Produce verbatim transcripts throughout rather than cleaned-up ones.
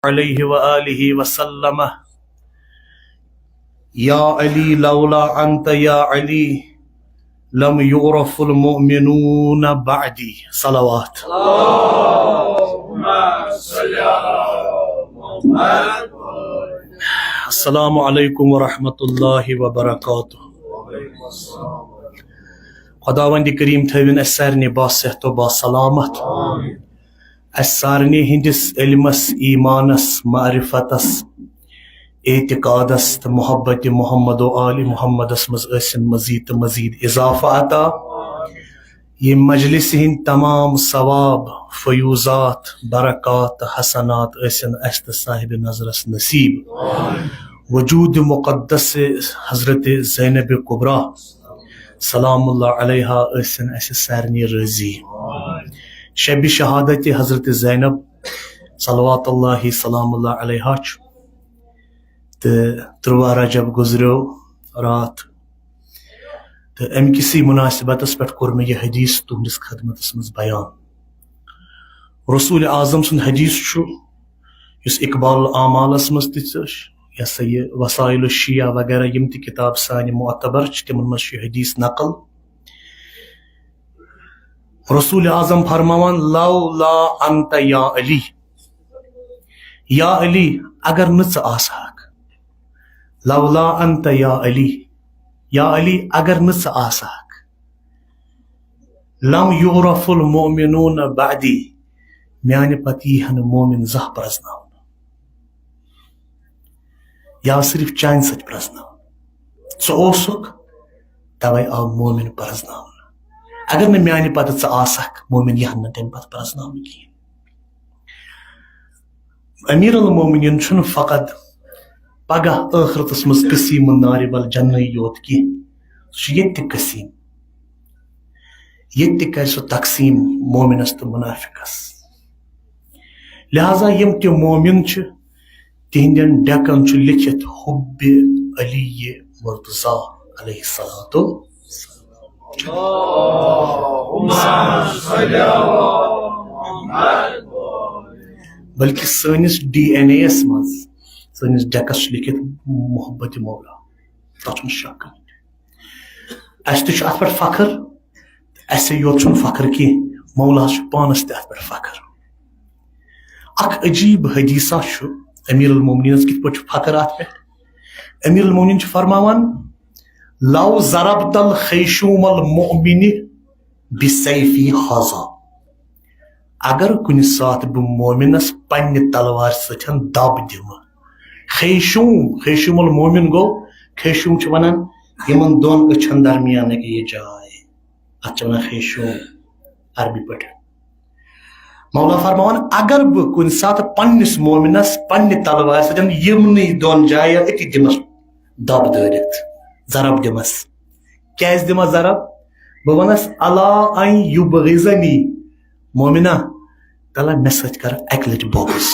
عليه وآله وسلم: يا علي، لولا أنت يا علي لم يعرف المؤمنون بعدي. صلوات. اللهم صل على محمد. السلام عليكم ورحمة الله وبركاته. خداوند کریم تھٲوِن اسہِ سارنٕے باصحت و باسلامت۔ اسہِ سارنٕے ہٕنٛدِس علمس، ایمانس، معرفتس، اعتقادس تہٕ محبت محمد و آل محمدس منٛز ٲسِن مزید تہٕ مزید اضافہٕ عطا۔ یہِ مجلس ہٕنٛدۍ تمام ثواب، فیوضات، برکات تہٕ حسنات ٲسِن اسہِ تہٕ صاحب نظرس نصیب۔ وجود مقدس حضرت زینب کبریٰ سلام اللہ علیہا ٲسِن اسہِ سارنٕے رٲضی۔ شبِ شہادت حضرت زینب صلوات اللہ سلام اللہ علیہا چھُ، تہٕ ترٛواہ رجب گُزریو راتھ، تہٕ امہِ کِسٕے مناسبتس پٮ۪ٹھ کوٚر مےٚ یہِ حدیث تُہنٛدِس خدمتس منٛز بیان۔ رسول اعظم سُنٛد حدیث چھُ، یُس اقبال الاعمالس منٛز تہِ چھُ، یہِ ہسا یہِ وسائل الشیعہ وغیرہ، یِم تہِ کتاب سانہِ معتبر چھِ، تِمن منٛز چھُ یہِ حدیث نقل۔ رسول اعظم فرماوان: لولا انت یا علی، یا علی، اگر نہٕ ژٕ آسہٕ ہاکھ۔ لولا انت یا علی، یا علی، اگر نہٕ ژٕ آسہٕ ہاکھ۔ لم یعرف المؤمنون بعدی، میانہِ پتہٕ یی ہا نہٕ مومن زانٛہہ پرزناونہٕ، یا صرف چانہِ سۭتۍ پرزناونہٕ۔ ژٕ اوسُکھ، توے آو مومن پرزناونہٕ۔ اگر نہٕ میانہِ پتہٕ ژٕ آسکھ، مومن یی ہن نہٕ تمہِ پتہٕ پرزناونہٕ کِہیٖنۍ۔ امیر المومنین چھُنہٕ فقط پگاہ ٲخرتس منٛز قسیم النار والجنہ یوت کینٛہہ، سُہ چھُ ییٚتہِ تہِ قسیم، ییٚتہِ تہِ کرِ سُہ تقسیم مومنس تہٕ منافقس۔ لہذا یِم تہِ مومن چھِ، تِہنٛدٮ۪ن ڈیکن چھُ لیکھِتھ حب علی مرتضی علیہ الصلوۃ۔ اللهم صل على محمد۔ بلکہ سٲنِس ڈی این اے یس منٛز، سٲنِس ڈیکس چھُ لیکھِتھ محبت مولا۔ تتھ چھُنہٕ شک۔ اسہِ تہِ چھُ اتھ پٮ۪ٹھ فخر۔ اسہِ یوت چھُنہٕ فخر کینٛہہ، مولاہس چھُ پانس تہِ اتھ پٮ۪ٹھ فخر۔ اکھ عجیب حدیثہ چھُ امیر المومنینس کِتھ پٲٹھۍ چھُ فخر اتھ پٮ۪ٹھ۔ امیر المومنین چھُ فرماوان: لو ضربت الخیشوم المؤمن بسیفی هذا، اگر کُنہِ ساتہٕ بہٕ مومنس پننہِ تلوارِ سۭتۍ دب دِمہٕ۔ خیشوم، خیشوم المومن گوٚو، خیشوم چھِ ونان یِمن دۄن أچھن درمیانٕکۍ یہِ جاے، اتھ چھِ ونان خیشوم عربی پٲٹھۍ۔ مولا فرماوان، اگر بہٕ کُنہِ ساتہٕ پننِس مومنس پننہِ تلوارِ سۭتۍ یِمنٕے دۄن جاین أتی دِمس دب دٲرِتھ، ضرب دِمس۔ کیازِ دِمس ضرب؟ بہٕ ونس، الا ان یبغضنی، مومنہ، تلہ مےٚ سۭتۍ کر اکہِ لٹہِ بغض،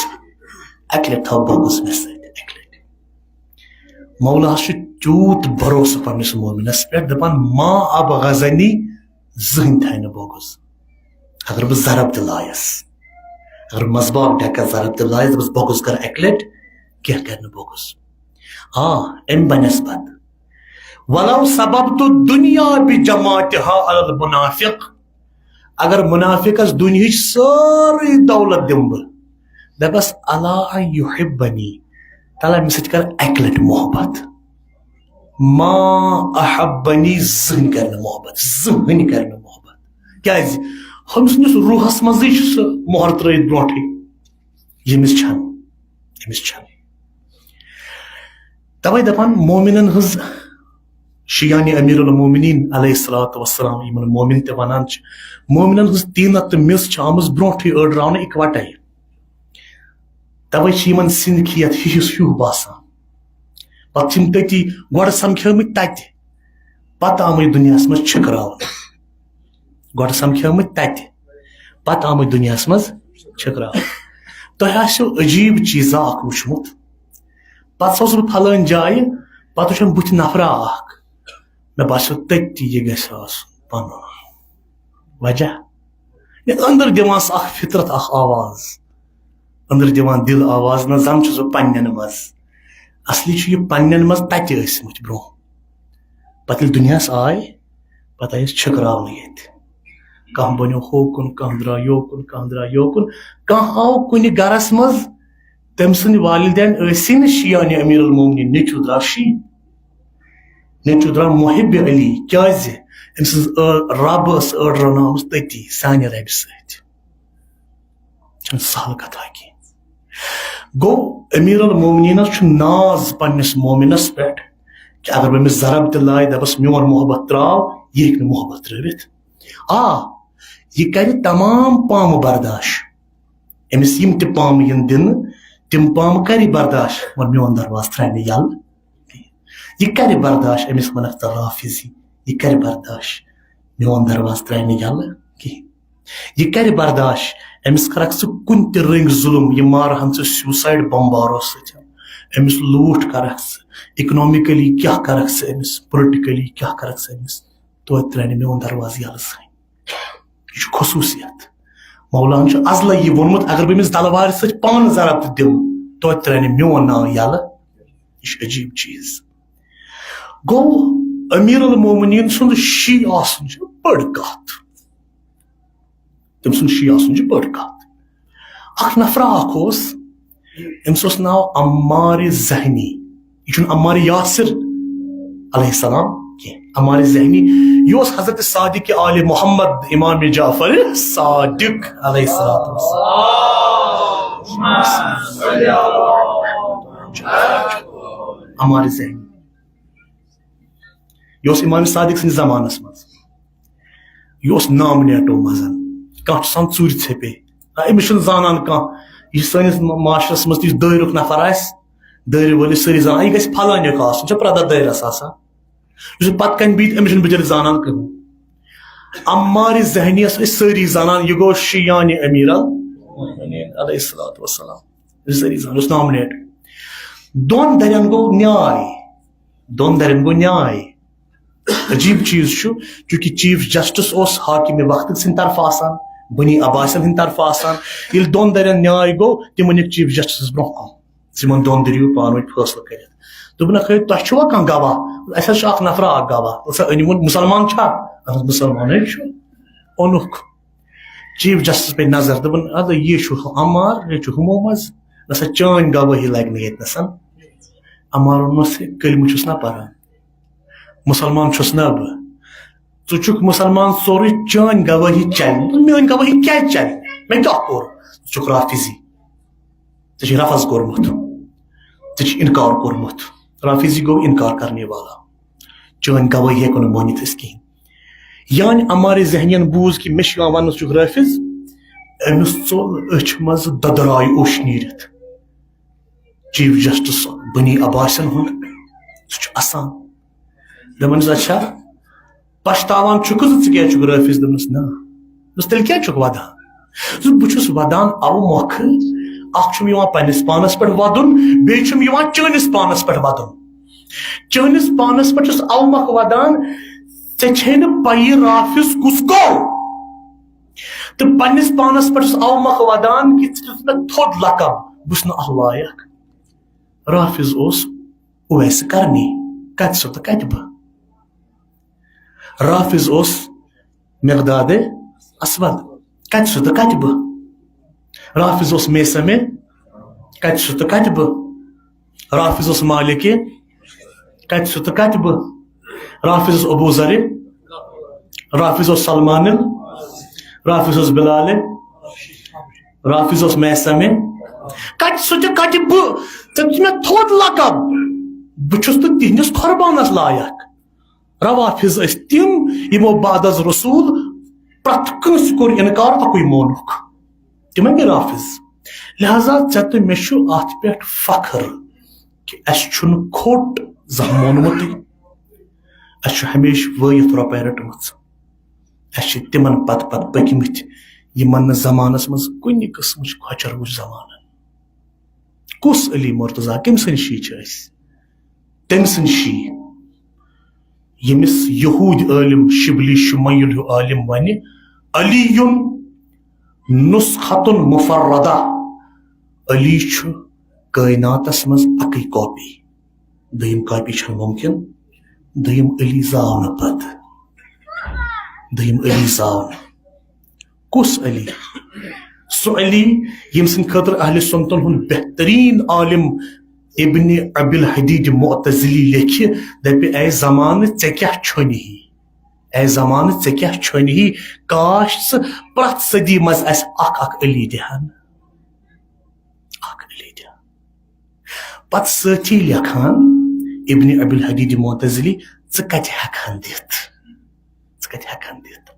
اکہِ لٹہِ تھاو بغض مےٚ سۭتۍ اکہِ لٹہِ۔ مولاہس چھُ تیوٗت بھروسہٕ پننِس مومنس پٮ۪ٹھ، دپان، ما ابغضنی، زٕہٕنۍ تھایہِ نہٕ بغض۔ اگر بہٕ ضرب تہِ لایس، اگر منٛزباگ ڈیکس ضرب تہِ لایس، دپس بغض کر اکہِ لٹہِ، کینٛہہ کرِ نہٕ بغض۔ آ، امہِ بنسبت، ولو سببت الدنیا بجماعتها علی المنافق، اگر منافقس دُنیہٕچ سٲرٕے دولت دِمہٕ بہٕ، دپس، الا ان یحبنی، تلہ مےٚ سۭتۍ کر اکہِ لٹہِ محبت۔ ما احبنی، زٕہٕنۍ کرِ نہٕ محبت، زٕہٕنۍ کرِ نہٕ محبت۔ کیازِ؟ ہُمۍ سٕنٛدِس روحس منٛزٕے چھُ سُہ مۄہر ترٲوِتھ برونٹھٕے، ییٚمِس چھنہٕ، أمِس چھنہٕ۔ توے دپان، مومنن ہٕنٛز، شیعہ یعنی امیر المومنین علیہ الصلوۃ والسلام، یِمن مومن تہِ ونان چھِ، مومنن ہٕنٛز طینت تہٕ میٚژ چھِ آمٕژ برونٹھٕے أڑراونہٕ اکوٹے۔ توے چھِ یِمن سِنٛدۍ کھیت ہِہِس ہیوٗ باسان۔ پتہٕ چھِ یِم تٔتی گۄڈٕ سمکھیمٕتۍ تتہِ، پتہٕ آمٕتۍ دُنیاہس منٛز چھِکراونہٕ۔ گۄڈٕ سمکھیمٕتۍ تتہِ، پتہٕ آمٕتۍ دُنیاہس منٛز چھِکراونہٕ۔ تۄہہِ آسیو عجیب چیٖزا اکھ وٕچھمُت۔ پتہٕ سوزٕ بہٕ پھلٲنۍ جایہِ، پتہٕ وٕچھن بٕتھِ نفرا اکھ، مےٚ باسیو تٔتی یہِ گژھِ آسُن پنُن۔ وجہ؟ یتھ أنٛدر دِوان سُہ اکھ فطرت، اکھ آواز۔ أنٛدرٕ دِوان دِل آواز، نہ زَن چھُس بہٕ پنٛنٮ۪ن منٛز۔ اصلی چھُ یہِ پنٛنٮ۪ن منٛز تَتہِ ٲسۍمٕتۍ برٛونٛہہ۔ پَتہٕ ییٚلہِ دُنیاہَس آے، پَتہٕ آیَس چھٔکراونہٕ ییٚتہِ۔ کانٛہہ بَنیو ہوکُن، کانٛہہ درٛاو یوکُن، کانٛہہ درٛاو یوکُن۔ کانٛہہ آو کُنہِ گَرَس منٛز، تٔمۍ سٕنٛدۍ والدین ٲسی نہٕ شیعہ، یعنی امیر المومنین نیٚچوٗ درٛاو شیعہ۔ نیٚچوٗ درٛاو محب علی۔ کیٛازِ؟ أمۍ سٕنٛز أڑ-، رب ٲس أڑ رنٲومٕژ تٔتی سانہِ ربہِ سۭتۍ۔ چھَنہٕ سہل کتھا کینٛہہ۔ گوٚو، امیر المومنینس چھُ ناز پننِس مومنس پٮ۪ٹھ کہِ اگر بہٕ أمِس ضرب تہِ لایہِ، دپس، "میون محبت ترٛاو"، یہِ ہیٚکہِ نہٕ محبت ترٛٲوِتھ۔ آ، یہِ کرِ تمام پامہٕ برداش۔ أمِس یِم تہِ پامہٕ یِن دِنہٕ، تِم پامہٕ کرِ برداش، مگر میون دروازٕ ترٛاوِ نہٕ یَلہٕ کِہیٖنۍ۔ یہِ کرِ برداش، أمِس وَنکھ ژٕ رافضی، یہِ کرِ برداش، میون دروازٕ ترٛاوِ نہٕ یَلہٕ کِہیٖنۍ۔ یہِ کرِ برداش، أمِس کرکھ ژٕ کُنہِ تہِ رٔنٛگۍ ظُلُم، یہِ مارہَن ژٕ suicide بمبارو سۭتۍ، أمِس لوٗٹھ کرکھ ژٕ، economically کیٛاہ کرکھ ژٕ أمِس، politically کیٛاہ کرکھ ژٕ أمِس، توتہِ ترٛاوِ نہٕ میون دروازٕ یَلہٕ زٕہٕنۍ۔ یہِ چھُ خصوٗصیت۔ مولاہن چھُ ازلے یہِ ووٚنمُت، اگر بہٕ أمِس دلوارِ سۭتۍ پانہٕ ضرب تہِ دِمہٕ، توتہِ ترٛاوِ نہٕ میون ناو یَلہٕ۔ یہِ چھُ عجیٖب چیٖز۔ گوٚو، امیر المومنین سُنٛد شی آسُن چھُ بٔڑ کتھ۔ تٔمۍ سُنٛد شی آسُن چھُ بٔڑ کتھ۔ اکھ نفرا اکھ اوس، أمِس اوس ناو عمار زہنی۔ یہِ چھُنہٕ عمار یاسر علیہ السلام کینٛہہ، عمار زہنی۔ یہِ اوس حضرت صادق آل محمد امام جعفر صادق علیہ الصلوۃ والسلام۔ عمار زہنی۔ یہِ اوس امام صادق سٕنٛدِس زمانس منٛز۔ یہِ اوس نامنیٹو منٛز۔ کانٛہہ چھُ آسان ژوٗرِ ژھیٚپے۔ نہ، أمِس چھُنہٕ زانان کانٛہہ۔ یہِ سٲنِس م-، معاشرس منٛز تہِ یُس دٲیرُک نفر آسہِ، دٲیرٕ وٲلِس سٲری زانان، یہِ گژھِ فلٲنیُک آسُن، چھا پردہ دٲیرس آسان۔ یُس پتہٕ کنہِ بِہِتھ، أمِس چھُنہٕ بِچٲرِس زانان کٕہٕنۍ۔ عمار زہنیس ٲسۍ سٲری زانان، یہِ گوٚو شیعانہِ امیر ال-، علیہ الصلوۃ والسلام۔ یہِ سٲری زانان، یہِ اوس نامنیٹ۔ دۄن دَرٮ۪ن گوٚو نیاے۔ دۄن دَرٮ۪ن گوٚو نیاے۔ عجیٖب چیٖز چھُ، چونکہ چیف جسٹس اوس حاکم وقتہٕ سٕنٛدِ طرفہٕ آسان، بنی عباسن ہٕنٛدِ طرفہٕ آسان۔ ییٚلہِ دۄن دَرٮ۪ن نیاے گوٚو، تِمن نیُک چیف جسٹسس برونٛہہ کُن، زِ یِمن دۄن دٔرِو پانہٕ ؤنۍ فٲصلہٕ کٔرِتھ۔ دوٚپُن، "ہے، تۄہہِ چھُوا کانٛہہ گواہ؟ اَسہِ حظ چھُ اکھ نفرا اکھ گواہ۔" دوٚپُس، "أنِو وۄنۍ، مُسلمان چھا؟" "اہن حظ، مُسلمانٕے چھُ۔" اوٚنُکھ۔ چیف جسٹس پے نظر، دوٚپُن، "اَدٕ یہِ چھُ ہُہ عمار، یہِ چھُ ہُمو منٛز، نہ سا چٲنۍ گوٲہی لگہِ نہٕ ییٚتہِ نَسَن۔" عمار ووٚنمَس، "ہے، کلمہٕ چھُس نہ پران، مُسلمان چھُس نہ بہٕ۔ ژٕ چھُکھ مُسلمان سورُے، چٲنۍ گوٲہی چلہِ نہٕ۔" "میٲنۍ گوٲہی کیٛازِ چلہِ؟ مےٚ کیٛاہ کوٚر؟ ژٕ چھُکھ رافضی، ژےٚ چھُے رفض کوٚرمُت، ژےٚ چھُے انکار کوٚرمُت۔" رافضی گوٚو انکار کرنے والا۔ "چٲنۍ گوٲہی ہٮ۪کو نہٕ مٲنِتھ أسۍ کِہیٖنۍ۔" یعنی عمار زہنین بوٗز کہِ مےٚ چھُ یِوان وننہٕ، ژٕ چھُکھ رافض۔ أمِس ژوٚل أچھ منٛز دۄدراے اوٚش نیٖرِتھ۔ چیف جسٹس بنی عباسن ہُنٛد، سُہ چھُ اسان۔ دوٚپمَس، "اچھا، پچھتاوان چھُکھ ژٕ، ژٕ کیٛازِ چھُکھ رافض؟" دوٚپمَس، "نہ۔" دوٚپمَس، "تیٚلہِ کیٛازِ چھُکھ ودان؟" دوٚپُن، "بہٕ چھُس ودان اَوٕ مۄکھٕ، اکھ چھُم یِوان پننِس پانس پٮ۪ٹھ ودُن، بیٚیہِ چھُم یِوان چٲنِس پانس پٮ۪ٹھ ودُن۔ چٲنِس پانس پٮ۪ٹھ چھُس اَوٕ مۄکھٕ ودان، ژےٚ چھے نہٕ پَیی رافض کُس گوٚو۔ تہٕ پننِس پانس پٮ۪ٹھ چھُس اَوٕ مۄکھٕ ودان کہِ ژٕ دِژ مےٚ تھوٚد لقب، بہٕ چھُس نہٕ اَتھ لایق۔" رافض اوس اویس کرنی، کتہِ سُہ تہٕ کتہِ بہٕ۔ رافض اوس مقداد اسود، کتہِ سُہ تہٕ کتہِ بہٕ۔ رافض اوس میثم، کتہِ سُہ تہٕ کتہِ بہٕ۔ رافض اوس مالک، کتہِ سُہ تہٕ کتہِ بہٕ۔ رافض اوس ابو ذر، رافض اوس سلمان، رافض اوس بلال، رافض اوس میثم۔ کتہِ سُہ تہٕ کتہِ بہٕ۔ تٔمۍ چھُ مےٚ تھوٚد لقب۔ بہٕ چھُس نہٕ تِہنٛدِس قربانس لایق۔ روافض ٲسۍ تِم، یِمو بعد از رسول پرٛٮ۪تھ کٲنٛسہِ کوٚر انکار، اکُے مونُکھ۔ تِمے گٔے رافض۔ لہذا ژےٚ تہٕ مےٚ چھُ اتھ پٮ۪ٹھ فخر کہِ اسہِ چھُنہٕ کھوٚٹ زانٛہہ مونمُتٕے۔ اسہِ چھُ ہمیشہِ وٲیِتھ رۄپے رٔٹمٕژ۔ اسہِ چھِ تِمن پتہٕ پتہٕ پٔکمٕتۍ، یِمن نہٕ زمانس منٛز کُنہِ قٕسمٕچ کھۄچر وٕچھ زمانن۔ کُس علی مرتضی؟ کٔمۍ سٕنٛدۍ شی چھِ أسۍ؟ تٔمۍ سٕنٛدۍ شی، ییٚمِس یہوٗدۍ عٲلم شبلی شمیل ہیوٗ عٲلم ونہِ، علی نسخة مفردہ، علی چھُ کائناتس منٛز اکٕے کاپی، دوٚیِم کاپی چھنہٕ مُمکِن۔ دوٚیِم علی زاو نہٕ پتہٕ، دوٚیِم علی زاو نہٕ۔ کُس علی؟ سُہ علی ییٚمہِ سٕنٛدِ خٲطرٕ اہل سنتن ہُنٛد بہتریٖن عالم ابن ابی الحدید معتزلی لیکھِ، دپہِ، اے زمانہٕ، ژےٚ کیٛاہ چھوٚنہِ ہی؟ اے زمانہٕ، ژےٚ کیٛاہ چھوٚنہِ ہی؟ کاش ژٕ پرٛٮ۪تھ صدی منٛز اسہِ اکھ اکھ علی دِہن۔ اکھ علی دِہن۔ پتہٕ سۭتی لیکھان ابن ابی الحدید معتزلی، ژٕ کتہِ ہٮ۪کہن دِتھ؟ ژٕ کتہِ ہٮ۪کہن دِتھ؟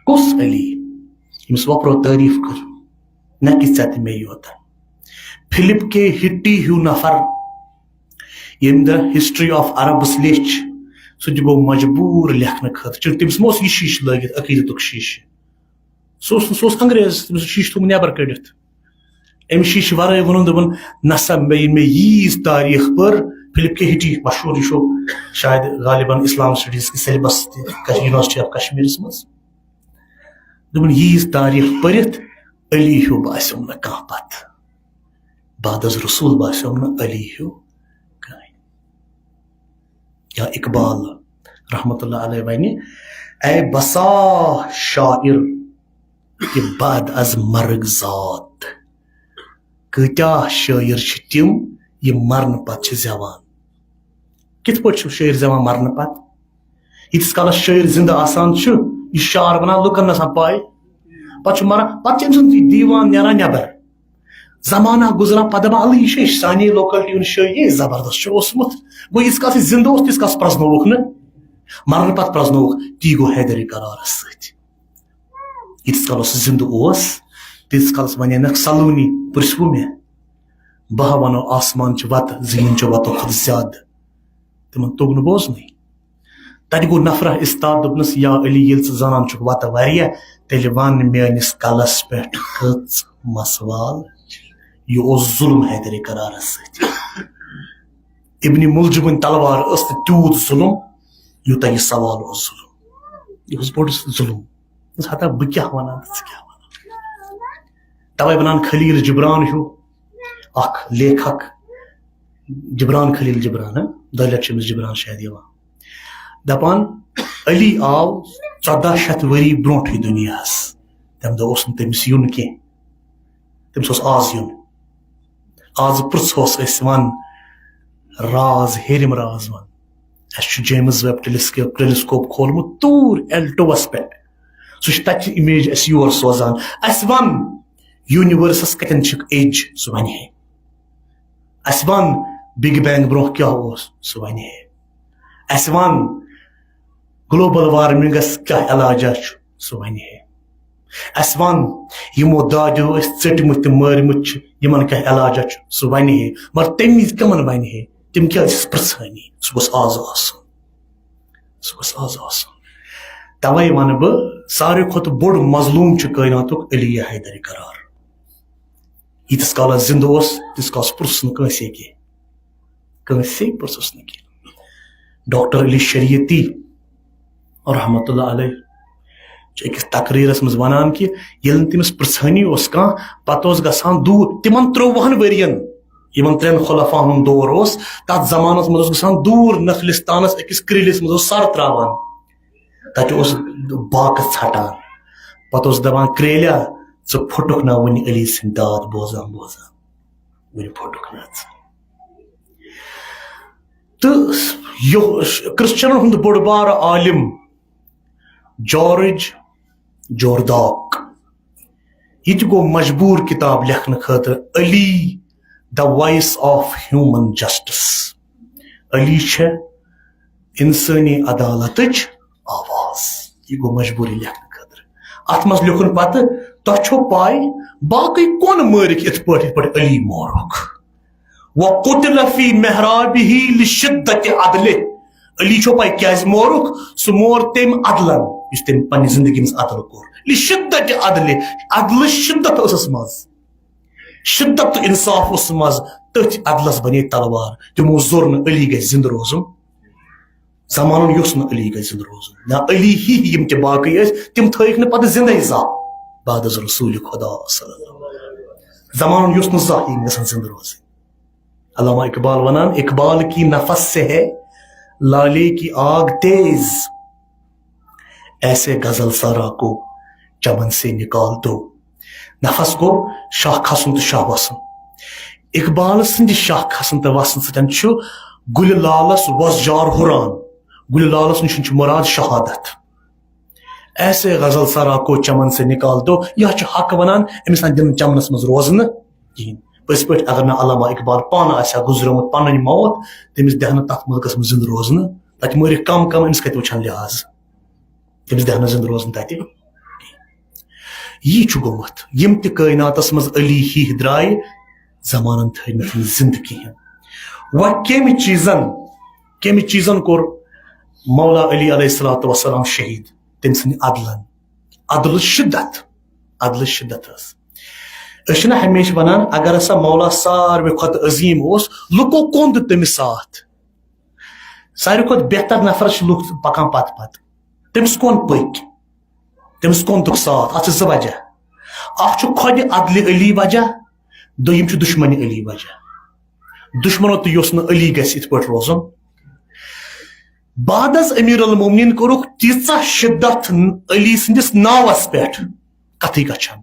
کُس علی؟ ییٚمِس وۄپرو تعریٖف کٔر، نہ کہِ ژےٚ تہٕ مےٚ یوت۔ فلپ کے ہٹی ہیوٗ نفر، ییٚمۍ The History of Arabs لیٚچھ، سُہ تہِ گوٚو مجبوٗر لیکھنہٕ خٲطرٕ۔ چونکہ تٔمِس ما اوس یہِ شیٖشہٕ لٲگِتھ، عقیٖدتُک شیٖشہٕ؟ سُہ اوس نہٕ، سُہ اوس انگریز، تٔمِس اوس شیٖشہٕ تھوٚومُت نٮ۪بر کٔڑِتھ۔ أمۍ شیٖشہٕ ورٲے ووٚنُن، دوٚپُن، نسا مےٚ، ییٚلہِ مےٚ ییٖژ تاریٖخ پٔر، فلپ کے ہٹی، مشہوٗر، یہِ چھُ شاید غالباً اسلام سٹڈیز کہِ سیلبس تہِ، یونیورسٹی آف کشمیرس منٛز۔ دوٚپُن، ییٖژ تاریٖخ پٔرِتھ علی ہیوٗ باسیوم نہٕ کانٛہہ پتہٕ۔ بعد از رسول باسیوم نہٕ علی ہیوٗ کٕہٕنۍ۔ یا اقبال رحمت اللہ علیہ ونہِ، اے بسا شاعر کہ بعد از مرگ زاد۔ کۭتیاہ شٲعر چھِ تِم، یِم مرنہٕ پتہٕ چھِ زٮ۪وان۔ کِتھ پٲٹھۍ چھُ شٲعر زٮ۪وان مرنہٕ پتہٕ؟ ییٖتِس کالس شٲعر زِندٕ آسان چھُ، یہِ شعر ونان، لُکن نہٕ آسان پاے، پتہٕ چھُ مران، پتہٕ چھُ أمۍ سُنٛد یہِ دیٖوان نیران نٮ۪بر۔ زمانہ گُزران، پتہٕ دپان، الہٕ، یہِ چھُ اَسہِ سانہِ لوکلٹی ہُنٛد شٲعر، یہِ زبردست چھُ اوسمُت۔ گوٚو، ییٖتِس کالس یہِ زِندٕ اوس، تیٖتِس کالس پرزنووُکھ نہٕ، مرنہٕ پتہٕ پرزنووُکھ، تی گوٚو حیدر قرارس سۭتۍ۔ ییٖتِس کالس سُہ زِندٕ اوس، تیٖتِس کالس ونیٛنکھ، سلوٗنی، پرژھوٕ مےٚ، بہٕ ہا ونو، آسمان چھِ وتہٕ، زٔمیٖن چھِ وتو کھۄتہٕ زیادٕ۔ تِمن توٚگ نہٕ بوزنُے۔ تتہِ گوٚو نفرہ استاد، دوٚپنس، یا علی، ییٚلہِ ژٕ زانان چھُکھ وتہٕ واریاہ، تیٚلہِ ون میٲنِس کلس پٮ۪ٹھ کٔژ مسوال۔ یہِ اوس ظلم حیدر قرارس سۭتۍ۔ ابن ملجمٕنۍ تلوار ٲس نہٕ تیوٗت ظلم، یوٗتاہ یہِ سوال اوس ظلم۔ یہِ اوس بوٚڑ ظلم۔ دوٚپُس، ہتا بہٕ کیٛاہ وَنان تہٕ ژٕ کیٛاہ وَنان؟ تَوَے وَنان خلیل جبران ہیوٗ اَکھ لیکھک، جبران خلیل جبران، ہہ؟ دۄیہِ لَٹہِ چھِ أمِس جبران شاید یِوان۔ دَپان، علی آو ژۄداہ شیٚتھ ؤری برونٛٹھٕے دُنیاہَس۔ تَمہِ دۄہ اوس نہٕ تٔمِس یُن کینٛہہ۔ تٔمِس اوس آز یُن۔ آز پرٛژھوس أسۍ، وَن، راز، ہیٚرِم راز وَن۔ اَسہِ چھُ جیمز ویب ٹیلیسکوپ، ٹیلیسکوپ کھولمُت توٗرۍ ایلٹووَس پٮ۪ٹھ۔ سُہ چھُ تَتہِ چہِ اِمیج اَسہِ یور سوزان۔ اَسہِ وَن، یوٗنیورسَس کَتٮ۪ن چھِکھ ایج، سُہ وَنہِ ہے۔ اَسہِ وَن، بِگ بینگ برونٛہہ کیٛاہ اوس، سُہ وَنہِ ہے۔ اَسہِ وَن، گلوبل وارمنگس کیٛاہ علاجہ چھُ، سُہ وَنہِ ہے۔ اَسہِ وَن، یِمو دادیو أسۍ ژٔٹمٕتۍ تہٕ مٲرمٕتۍ چھِ، یِمن کیٛاہ علاجہ چھُ، سُہ وَنہِ ہے۔ مگر تَمہِ وِزِ کَمن وَنہِ ہے؟ تِم کیٛازِ ٲسۍ پرٛژھٲنی؟ سُہ گوٚژھ آز آسُن۔ سُہ گوٚژھ آز آسُن۔ تَوَے وَنہٕ بہٕ، ساروی کھۄتہٕ بوٚڑ مظلوٗم چھُ کٲیناتُک علی حیدر قرار۔ ییٖتِس کالس زِندٕ اوس، تیٖتِس کالس پرٛژھ نہٕ کٲنٛسے کینٛہہ۔ کٲنٛسے پرٛژھُس نہٕ کینٛہہ۔ ڈاکٹر علی شریعتی رحمتہ اللہ علیہ چھُ أکِس تقریٖرس منٛز وَنان کہِ ییٚلہِ نہٕ تٔمِس پرٛژھٲنی اوس کانٛہہ، پتہٕ اوس گژھان دوٗر۔ تِمن ترٛۆوُہن ؤرین، یِمن ترٛٮ۪ن خلفاہن ہُنٛد دور اوس، تتھ زمانس منٛز اوس گژھان دوٗر نخلستانس أکِس کرٛیٖلِس منٛز اوس سر ترٛاوان۔ تتہِ اوس باقہٕ ژھٹان۔ پتہٕ اوس دپان، "کرٛیٖلیا، ژٕ پھُٹُکھ نا وُنہِ علی سٕنٛدۍ داد بوزان بوزان؟ وُنہِ پھُٹُکھ نا ژٕ؟" تہٕ یہِ کرسچنن ہُنٛد بوٚڑ بارٕ عالم جارج جورداک، یہِ تہِ گوٚو مجبوٗر کِتاب لیکھنہٕ خٲطرٕ، Ali, The Voice of Human Justice۔ Ali چھےٚ اِنسٲنی عدالتٕچ آواز۔ یہِ گوٚو مجبوٗری لیکھنہٕ خٲطرٕ۔ اَتھ منٛز لیوٚکھُن پتہٕ، تۄہہِ چھو پاے، باقٕے کون مٲرِکھ یِتھ پٲٹھۍ، یِتھ پٲٹھۍ علی مورُکھ؟ وقتل فی محرابہ لشدت عدلہ۔ علی چھو پاے کیازِ مورُکھ؟ سُہ مور تٔمۍ عدلن، یُس تٔمۍ پننہِ زندگی منٛز عدل کوٚر۔ لشدت عدلہ، عدلٕچ شدت ٲسٕس منٛز، شدت تہٕ انصاف اوسُس منٛز۔ تٔتھۍ عدلس بنے تلوار۔ تِمو زور نہٕ علی گژھِ زندٕ روزُن۔ زمانن یوٚژھ نہٕ علی گژھِ زندٕ روزُن۔ نہ علی ہی یِم تہِ باقٕے ٲسۍ، تِم تھٲیِکھ نہٕ پتہٕ زندے زانٛہہ بعد از رسول خدا صلی اللہ علیہ وسلم۔ زمانن یوٚژھ نہٕ زانٛہہ یِم گژھن زندٕ روزٕنۍ۔ علامہ اقبال ونان، اقبال کی نفس سے ہے لالے کی آگ تیز، ایسے غزل سارا کو چمن سے نکال دو۔ نفس گوٚو شاہ کھسُن تہٕ شاہ وسُن۔ اقبال سٕنٛدِ شاہ کھسُن تہٕ وسنہٕ سۭتۍ چھُ گُلہِ لالس وۄزجار ہُران۔ گُلہِ لالس نِش چھُ مراد شہادت۔ ایسے غزل سارا کو چمن سے نکال دو، یا چھُ حق ونان، أمِس نہ دِنہٕ چمنس منٛز روزنہٕ کِہینۍ۔ پٔزۍ پٲٹھۍ اگر نہٕ علامہ اقبال پانہٕ آسہِ ہا گُزریومُت پنٕنۍ موت، تٔمِس دِہہ نہٕ تتھ مُلکس منٛز زِندٕ روزنہٕ۔ تتہِ مٲرِکھ کم کم، أمِس کتہِ وٕچھن لحاظ؟ تٔمِس دِہہ نہٕ زِندٕ روزنہٕ تتہِ۔ یی چھُ گوٚمُت، یِم تہِ کٲیناتس منٛز علی ہی درٛاے، زمانن تھٲے نہٕ تِم زِندٕ کِہینۍ۔ وۄنۍ کمہِ چیٖزن، کمہِ چیٖزن کوٚر مولا علی علیہ الصلوۃ والسلام شہید؟ تٔمۍ سٕنٛدِ عدلن۔ عدلٕچ شدت، عدلٕچ شدت ٲس۔ أسۍ چھِنہ ہمیشہِ ونان، اگر ہسا مولا ساروی کھۄتہٕ عظیٖم اوس، لُکو کوٚن دیُت تٔمِس ساتھ؟ ساروی کھۄتہٕ بہتر نفرس چھِ لُکھ پکان پتہٕ پتہٕ۔ تٔمِس کوٚن پٔکۍ؟ تٔمِس کوٚن دیُت ساتھ؟ اتھ چھِ زٕ وجہ۔ اکھ چھُ خۄدِ عدلِ علی وجہ، دوٚیِم چھُ دُشمنِ علی وجہ۔ دُشمنو تہِ یوٚژھ نہٕ علی گژھِ یِتھ پٲٹھۍ روزُن۔ بعد از امیر المومنین کوٚرُکھ تیٖژاہ شدت علی سٕنٛدِس ناوس پٮ۪ٹھ، کتھٕے کتھ چھنہٕ۔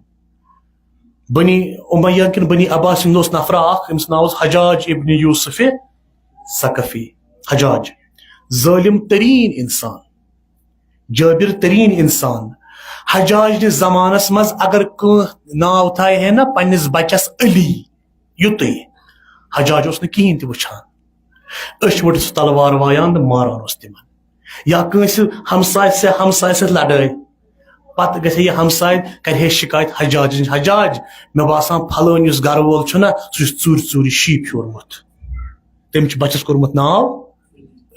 بنی امیہ کِنہٕ بنی عباس ہُنٛد اوس نفرا اکھ، أمِس ناو اوس حجاج ابن یوسف ثقفی۔ حجاج، ظٲلم تریٖن انسان، جٲبر تریٖن انسان۔ حجاج نِس زمانس منٛز اگر کانٛہہ ناو تھایہِ ہے نا پننِس بچس علی، یُتُے۔ حجاج اوس نہٕ کِہینۍ تہِ وٕچھان۔ أچھ وٕٹھِتھ سُہ تلوار وایان تہٕ ماران اوس تِمن۔ یا کٲنٛسہِ ہمسایہِ سۭتۍ، ہمسایہِ سۭتۍ لڑٲے، پتہٕ گژھِ ہے یہِ ہمسایہِ، کرِ ہے شکایت حجاج نِش، "حجاج، مےٚ باسان پھلٲنۍ یُس گرٕ وول چھُنہ، سُہ چھُ ژوٗرِ ژوٗرِ شیٖپ ہیوٚرمُت۔ تٔمۍ چھُ بچس کوٚرمُت ناو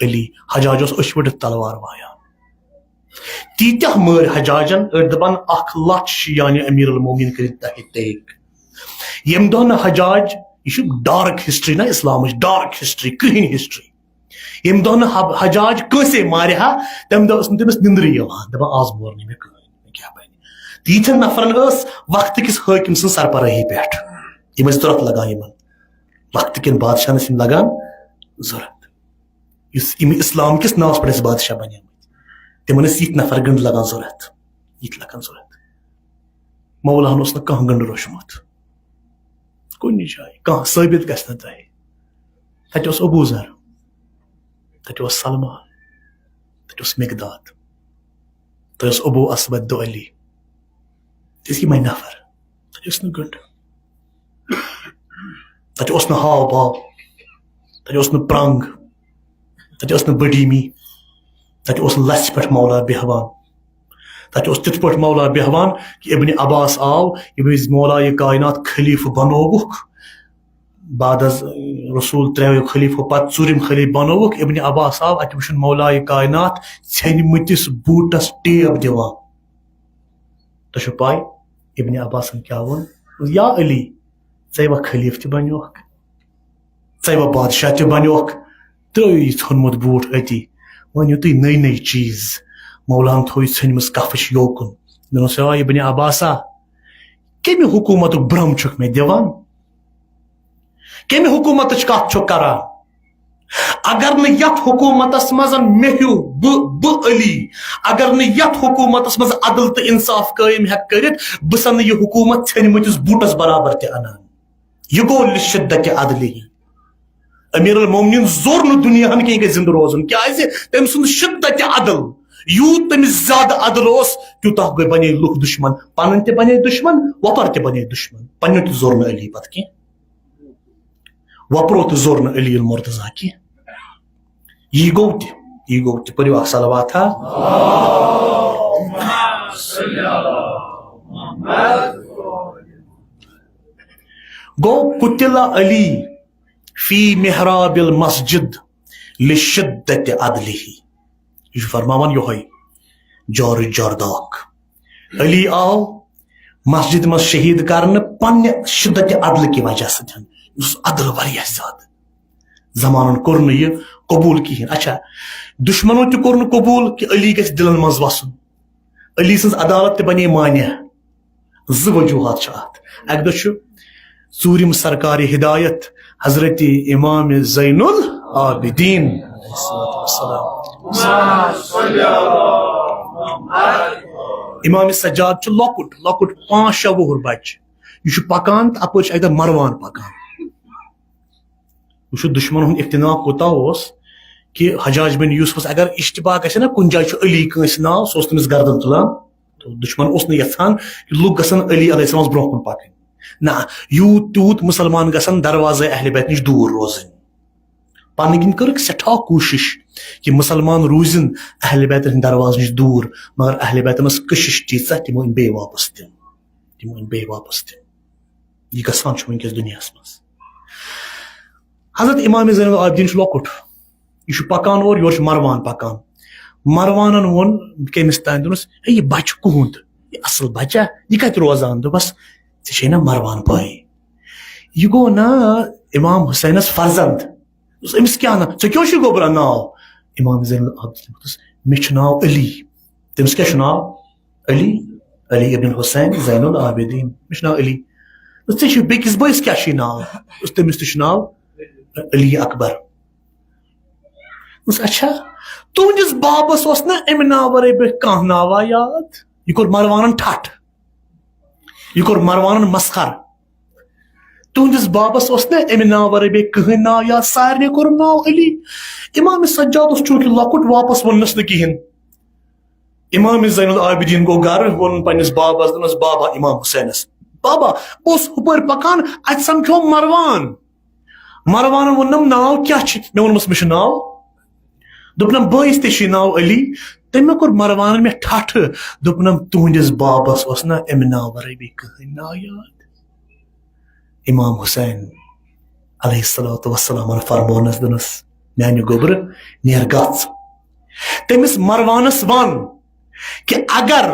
علی۔" حجاج اوس أچھ وٕٹھِتھ تلوار وایان۔ تیٖتیٛاہ مٲرۍ حجاجن، أڑۍ دپان، "اکھ لچھ چھِ یعنی امیر المومنین کٔرِتھ تحت تحقیق۔" ییٚمہِ دۄہ نہٕ حجاج، یہِ چھُ ڈارک ہسٹری نہ اسلامٕچ، ڈارک ہسٹری، کرٛہِنۍ ہسٹری۔ ییٚمہِ دۄہ نہٕ حب-، حجاج کٲنٛسے مارِ ہا، تَمہِ دۄہ ٲس نہٕ تٔمِس نِندرٕے یِوان، دَپان، "آز مور نہٕ مےٚ کٕہٕنۍ، مےٚ کیٛاہ بَنہِ؟" تہٕ یِتھٮ۪ن نفرن ٲس وقتہٕ کِس حٲکِم سٕنٛز سربراہی پٮ۪ٹھ۔ یِم ٲسۍ ضوٚرَتھ لگان یِمن۔ وقتہٕ کٮ۪ن بادشاہن ٲسۍ یِم لگان ضوٚرَتھ۔ یُس یِم اِسلام کِس ناوَس پٮ۪ٹھ ٲسۍ بادشاہ بَنیمٕتۍ، تِمن ٲسۍ یِتھۍ نفر گٔنٛڈۍ لگان ضوٚرَتھ، یِتھۍ لگان ضوٚرَتھ۔ مولاہن اوس نہٕ کانٛہہ گٔنٛڈ روٚچھمُت۔ کُنہِ جایہِ کانٛہہ ثٲبت گژھِ نہٕ تۄہہِ۔ تَتہِ اوس ابو ذر، تَتہِ اوس سلمان، تَتہِ اوس مقداد، تَتہِ اوس ابو اسود دُعلی۔ تِژھ یِمے نفر۔ تَتہِ اوس نہٕ گٔنٛڈ۔ تَتہِ اوس نہٕ ہاو باو۔ تَتہِ اوس نہٕ پرنٛگ۔ تَتہِ ٲس نہٕ بٔڈیٖمی، تَتہِ اوس نہٕ لَژھِ پٮ۪ٹھ مولا بیٚہوان۔ تَتہِ اوس تِتھ پٲٹھۍ مولا بیٚہوان کہِ ابن عباس آو، ییٚمہِ وِزِ مولا یہِ کائنات خلیفہٕ بنووُکھ، بعد از رسول ترٛیٚیو خلیفو پتہٕ ژوٗرِم خلیفہٕ بنووُکھ، ابن عباس آو اَتہِ وٕچھُن مولا یہِ کائنات ژھیٚنمٕتِس بوٗٹس ٹیب دِوان۔ تۄہہِ چھو پاے ابن عباسن کیٛاہ ووٚن؟ یا علی، ژےٚ وۄنۍ خلیفہٕ تہِ بنیوکھ، ژےٚ وۄنۍ بادشاہ تہِ بنیوکھ، ترٛٲیِو یہِ ژھیوٚنمُت بوٗٹھ أتی۔ وۄنۍ یِتُے نٔے نٔے چیٖز، مولاہن تھوو یہِ ژھیٚنمٕژ کفٕچ یوکُن۔ دوٚپنَس، "یا ابن عباسا، کَمہِ حکوٗمتُک برٛم چھُکھ مےٚ دِوان؟ کَمہِ حکوٗمتٕچ کتھ چھُکھ کران؟ اگر نہٕ یتھ حکوٗمتس منٛز مےٚ ہیوٗ، بہٕ، بہٕ علی، اگر نہٕ یتھ حکوٗمتس منٛز عدل تہٕ انصاف قٲیِم ہٮ۪کہٕ کٔرِتھ، بہٕ سنہٕ یہِ حکوٗمت ژھیٚنمٕتِس بوٗٹس برابر تہِ انان۔" یہِ گوٚو لِشِدَتِ عدلِہی۔ امیر المومنین زور نہٕ دُنیاہن کینٛہہ گژھِ زندٕ روزُن، کیازِ تٔمۍ سُنٛد شِدَتِ عدل، یوٗت تٔمِس زیادٕ عدل اوس، تیوٗتاہ گٔے، بنے لُکھ دُشمن، پنٕنۍ تہِ بنے دُشمن، وۄپر تہِ بنے دُشمن، پننیو تہِ زور نہٕ علی پتہٕ کینٛہہ، وۄپرو تہِ زور نہٕ علی المرتضی کینٛہہ۔ یی گوٚو تہِ، یی گوٚو تہِ، پٔرِو اکھ صلوات ہا۔ گوٚو قتل علی فی محراب المسجد لشدت عدلہ۔ یہِ چھُ فرماوان یِہوٚے جورج جرداک۔ علی آو مسجد منٛز شہید کرنہٕ پننہِ شدت عدل کہِ وجہ سۭتۍ۔ یُس عدل واریاہ زیادٕ۔ زمانن کوٚر نہٕ یہِ قبول کِہیٖنۍ۔ اچھا، دُشمنو تہِ کوٚر نہٕ قبول کہِ علی گژھِ دِلن منٛز وسُن۔ علی سٕنٛز عدالت تہِ بنے مانع۔ زٕ وجوہات چھِ اتھ۔ اکہِ دۄہ چھُ ژوٗرِم سرکار ہدایت حضرت امام زین العابدین علیہ الصلوۃ والسلام۔ امام سجاد چھُ لۄکُٹ لۄکُٹ پانٛژھ شےٚ وُہُر بچہِ۔ یہِ چھُ پکان تہٕ اپٲرۍ چھُ اکہِ دۄہ مروان پکان۔ وٕچھِو دُشمن ہُنٛد افتنا کوٗتاہ اوس، کہِ حجاج بن یوسفس اگر اشتباہ گژھِ نا، کُنہِ جایہِ چھُ علی کٲنٛسہِ ناو، سُہ اوس تٔمِس گردن تُلان۔ تہٕ دُشمن اوس نہٕ یژھان کہِ لُکھ گژھن علی علیہ السلامس برونٛہہ کُن پکٕنۍ۔ نہ، یوٗت تیوٗت مسلمان گژھن دروازے اہل بیت نِش دوٗر روزٕنۍ۔ پنٕنۍ کِنۍ کٔرٕکھ سٮ۪ٹھاہ کوٗشِش کہِ مسلمان روٗزِن اہل بیتن ہٕنٛدۍ دروازٕ نِش دوٗر، مگر اہل بیتن ٲس کٔشِش تیٖژاہ، تِمو أنۍ بیٚیہِ واپس تِم۔ تِمو أنۍ بیٚیہِ واپس تِم۔ یہِ گژھان چھُ وٕنکیٚس دُنیاہس منٛز۔ حضرت امام زین العابدین چھُ لۄکُٹ، یہِ چھُ پکان اورٕ، یورٕ چھُ مروان پکان۔ مروانن ووٚن کٔمِس تام، دوٚپنس، "ہے، یہِ بچہِ کُہُنٛد؟ یہِ اصل بچہ، یہِ کتہِ روزان؟" دوٚپس، "ژےٚ چھے نا مروان بھٲے؟ یہِ گوٚو نا امام حسینس فرزند؟" دوٚپُس، "أمِس کیٛاہ ناو؟ ژےٚ کیٛاہ چھُے گوٚبرا ناو؟" امام زین العابدین دوٚپُس، "مےٚ چھُ ناو علی۔" "تٔمِس کیٛاہ چھُ ناو؟" "علی، علی ابن حسین زین العابدین، مےٚ چھُ ناو علی۔" "ژےٚ چھُے بیٚکِس بٲیِس کیٛاہ چھُے ناو؟" "تٔمِس تہِ چھُ ناو علی اکبر۔" دوٚپُس، "اچھا، تُہنٛدِس بابس اوس نہ امہِ ناو ورٲے بیٚیہِ کانٛہہ ناوا یاد؟" یہِ کوٚر مروانن ٹھٹھ، یہِ کوٚر مروانن مسخر۔ "تُہنٛدِس بابس اوس نہ امہِ ناو ورٲے بیٚیہِ کٕہٕنۍ ناو یاد، سارنٕے کوٚرُن ناو علی۔" امام سجاد اوس چوٗنٛکہِ لۄکُٹ، واپس ووٚننس نہٕ کِہیٖنۍ۔ امام زین العابدین گوٚو گرٕ، ووٚنُن پننِس بابس، دوٚپنس، "بابا، امام حسینس، بابا، بہٕ اوسُس ہُپٲرۍ پکان، اتہِ سمکھیوم مروان۔" مروانن ووٚننم، "ناو کیٛاہ چھُ؟" مےٚ ووٚنمس، "مےٚ چھُ ناو۔" دوٚپنم، "بٲیِس تہِ چھُے ناو علی۔" تٔمۍ کوٚر مروانن مےٚ ٹھٹھٕ، دوٚپنم، "تُہنٛدِس بابس اوس نہ امہِ ناو ورٲے بیٚیہِ کٕہٕنۍ ناو یاد؟" امام حسین علیہ الصلوۃ والسلامن فرمونس، دوٚپنس، "میانہِ گوٚبرٕ، نیر گژھ۔" تٔمِس مروانس وَن کہِ اگر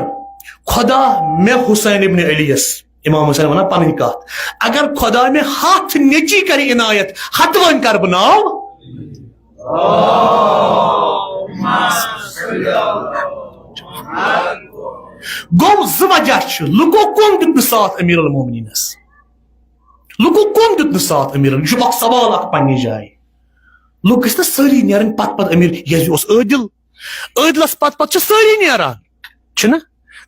خدا مےٚ حسین ابن علی یس، امام حسین ونان پنٕنۍ کتھ، اگر خدا مےٚ ہتھ نیٚچی کرِ عنایت، ہتوَن کرٕ بہٕ ناو۔ گوٚو زٕ وجہ چھِ، لُکو کم دیُت نہٕ ساتھ امیر المومنینس؟ لُکو کم دیُت نہٕ ساتھ امیر؟ یہِ چھُ اکھ سوال اکھ پننہِ جایہِ۔ لُکھ گٔژھۍ نہ سٲری نیرٕنۍ پتہٕ پتہٕ امیر، یہِ اوس عٲدِل۔ عٲدلس پتہٕ پتہٕ چھِ سٲری نیران، چھِنہ؟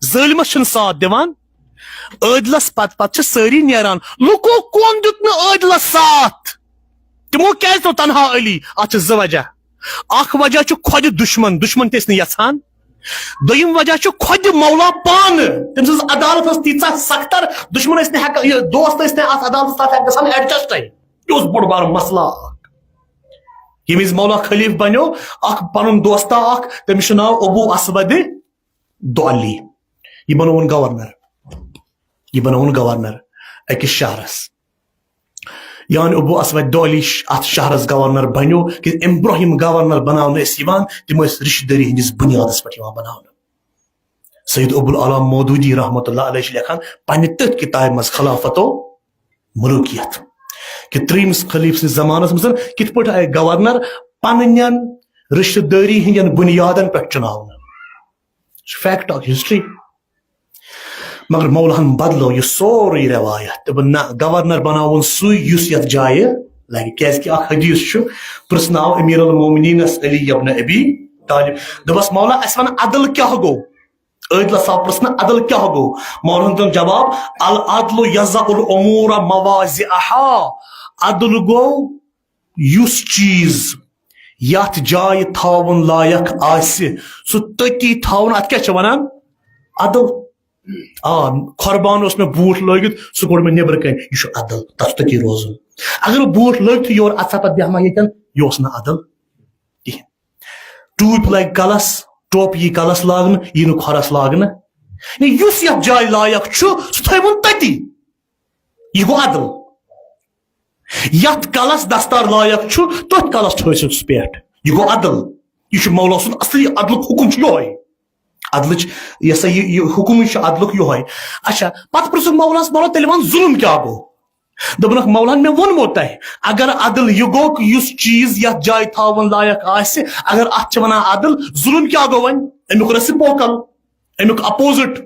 ظٲلمس چھِنہٕ ساتھ دِوان۔ عٲدلس پتہٕ پتہٕ چھِ سٲری نیران۔ لُکو کم دیُت نہٕ عٲدلس ساتھ؟ تِمو کیازِ تھوٚو تنہا علی؟ اتھ چھِ زٕ وجہ۔ اکھ وجہ چھُ خۄدِ دُشمن، دُشمن تہِ ٲسۍ نہٕ یژھان۔ دوٚیِم وجہ چھُ خۄدِ مولا پانہٕ۔ تٔمۍ سٕنٛز عدالت ٲس تیٖژاہ سختر، دُشمن ٲسۍ نہٕ ہٮ۪کان، یہِ دوست ٲسۍ نہٕ اتھ عدالتس تتھ ہٮ۪کھ گژھان ایڈجسٹے۔ یہِ اوس بوٚڑ بار مسلہٕ اکھ۔ ییٚمہِ وِزِ مولا خلیف بنیو، اکھ پنُن دوستا اکھ، تٔمِس چھُ ناو ابو اسود دۄلی۔ یہِ بنووُن گورنر، یہِ بنووُن گورنر أکِس شہرس۔ یعنی ابو اسود دۄلی ش-، اتھ شہرس گورنر بنیو، کہِ امہِ برونٛہہ یِم گورنر بناونہٕ ٲسۍ یِوان، تِم ٲسۍ رشتہٕ دٲری ہٕنٛدِس بُنیادس پٮ۪ٹھ یِوان بناونہٕ۔ سید ابو العلا مودودی رحمۃ اللہ علیہ چھِ لیکھان پننہِ تٔتھۍ کتابہِ منٛز خلافت و ملوکیت، کہِ ترٛیٚیِمِس خلیفہٕ سٕنٛدِس زمانس منٛز کِتھ پٲٹھۍ آیہِ گورنر پننٮ۪ن رشتہٕ دٲری ہٕنٛدٮ۪ن بُنیادن پٮ۪ٹھ چُناونہٕ۔ یہِ چھُ فیکٹ اکھ، ہسٹری۔ مگر مولاہن بدلو یہِ سورُے رٮ۪وایت، دوٚپُن، "نہ، گورنر بناوُن سُے یُس یتھ جایہِ لگہِ"، کیازِ کہِ اکھ حدیث چھُ، پرژھناو امیر المومنینس علی ابن ابی طالب، دوٚپس، "مولا، اسہِ ون عدل کیٛاہ گوٚو؟" عٲدلس آو پرژھنہٕ، "عدل کیٛاہ گوٚو؟" مولاہن دیُن جواب، "العدل یضع الامور مواضعها"، عدل گوٚو یُس چیز یتھ جایہِ تھاوُن لایق آسہِ، سُہ تٔتی تھاوُن۔ اتھ کیٛاہ چھِ ونان؟ عدل۔ آ، قربان اوس مےٚ بوٗٹھ لٲگِتھ، سُہ کوٚڑ مےٚ نیٚبرٕ کنہِ، یہِ چھُ عدل، تتھ چھُ تٔتی روزُن۔ اگر بہٕ بوٗٹھ لٲگتھٕے یورٕ اژٕ ہا پتہٕ بیٚہمہٕ ہا ییٚتٮ۪ن، یہِ اوس نہٕ عدل کِہیٖنۍ۔ ٹوٗپۍ لگہِ کلس، ٹوپہٕ یی کلس لاگنہٕ، یی نہٕ کھۄرس لاگنہٕ۔ یعنی یُس یتھ جایہِ لایق چھُ، سُہ تھٲوُن تٔتی۔ یہِ گوٚو عدل۔ یتھ کلس دستار لایق چھُ، تٔتھۍ کلس تھٲوِتھ سُہ پٮ۪ٹھ۔ یہِ گوٚو عدل۔ یہِ چھُ مولا سُنٛد اصلی عدلُک حُکم چھُ یِہوٚے۔ عدلٕچ، یہِ ہسا یہِ، یہِ حُکمٕے چھُ عدلُک یِہوٚے۔ اچھا، پتہٕ پرٛژھُکھ مولاہس، "مولا، تیٚلہِ وَن ظُلُم کیٛاہ گوٚو؟" دوٚپنکھ، "مولاہن، مےٚ ووٚنمو تۄہہِ، اگر عدل یہِ گوٚو کہِ یُس چیٖز یتھ جایہِ تھاوُن لایق آسہِ، اگر اتھ چھِ ونان عدل، ظُلُم کیٛاہ گوٚو وۄنۍ؟ امیُک reciprocal، امیُک opposite۔"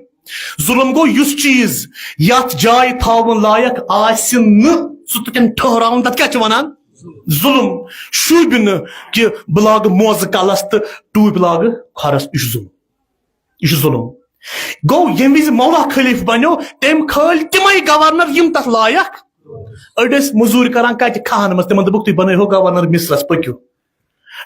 ظلم گوٚو یُس چیٖز یتھ جایہِ تھاوُن لایق آسہِ نہٕ، سُہ تتٮ۪ن ٹھہراوُن، تتھ کیٛاہ چھِ ونان؟ ظلم۔ شوٗبہِ نہٕ کہِ بہٕ لاگہٕ موزٕ کلس تہٕ ٹوٗپۍ لاگہٕ کھۄرس، یہِ چھُ ظلم۔ یہِ چھُ ظلم۔ گوٚو ییٚمہِ وِزِ مولا خلیفہٕ بنیو، تٔمۍ کھٲلۍ تِمے گورنر یِم تتھ لایق۔ أڑۍ ٲسۍ مٔزوٗرۍ کران کتہِ؟ کھہن منٛز۔ تِمن دوٚپُکھ، "تُہۍ بنٲیہو گورنر مصرس، پٔکِو۔"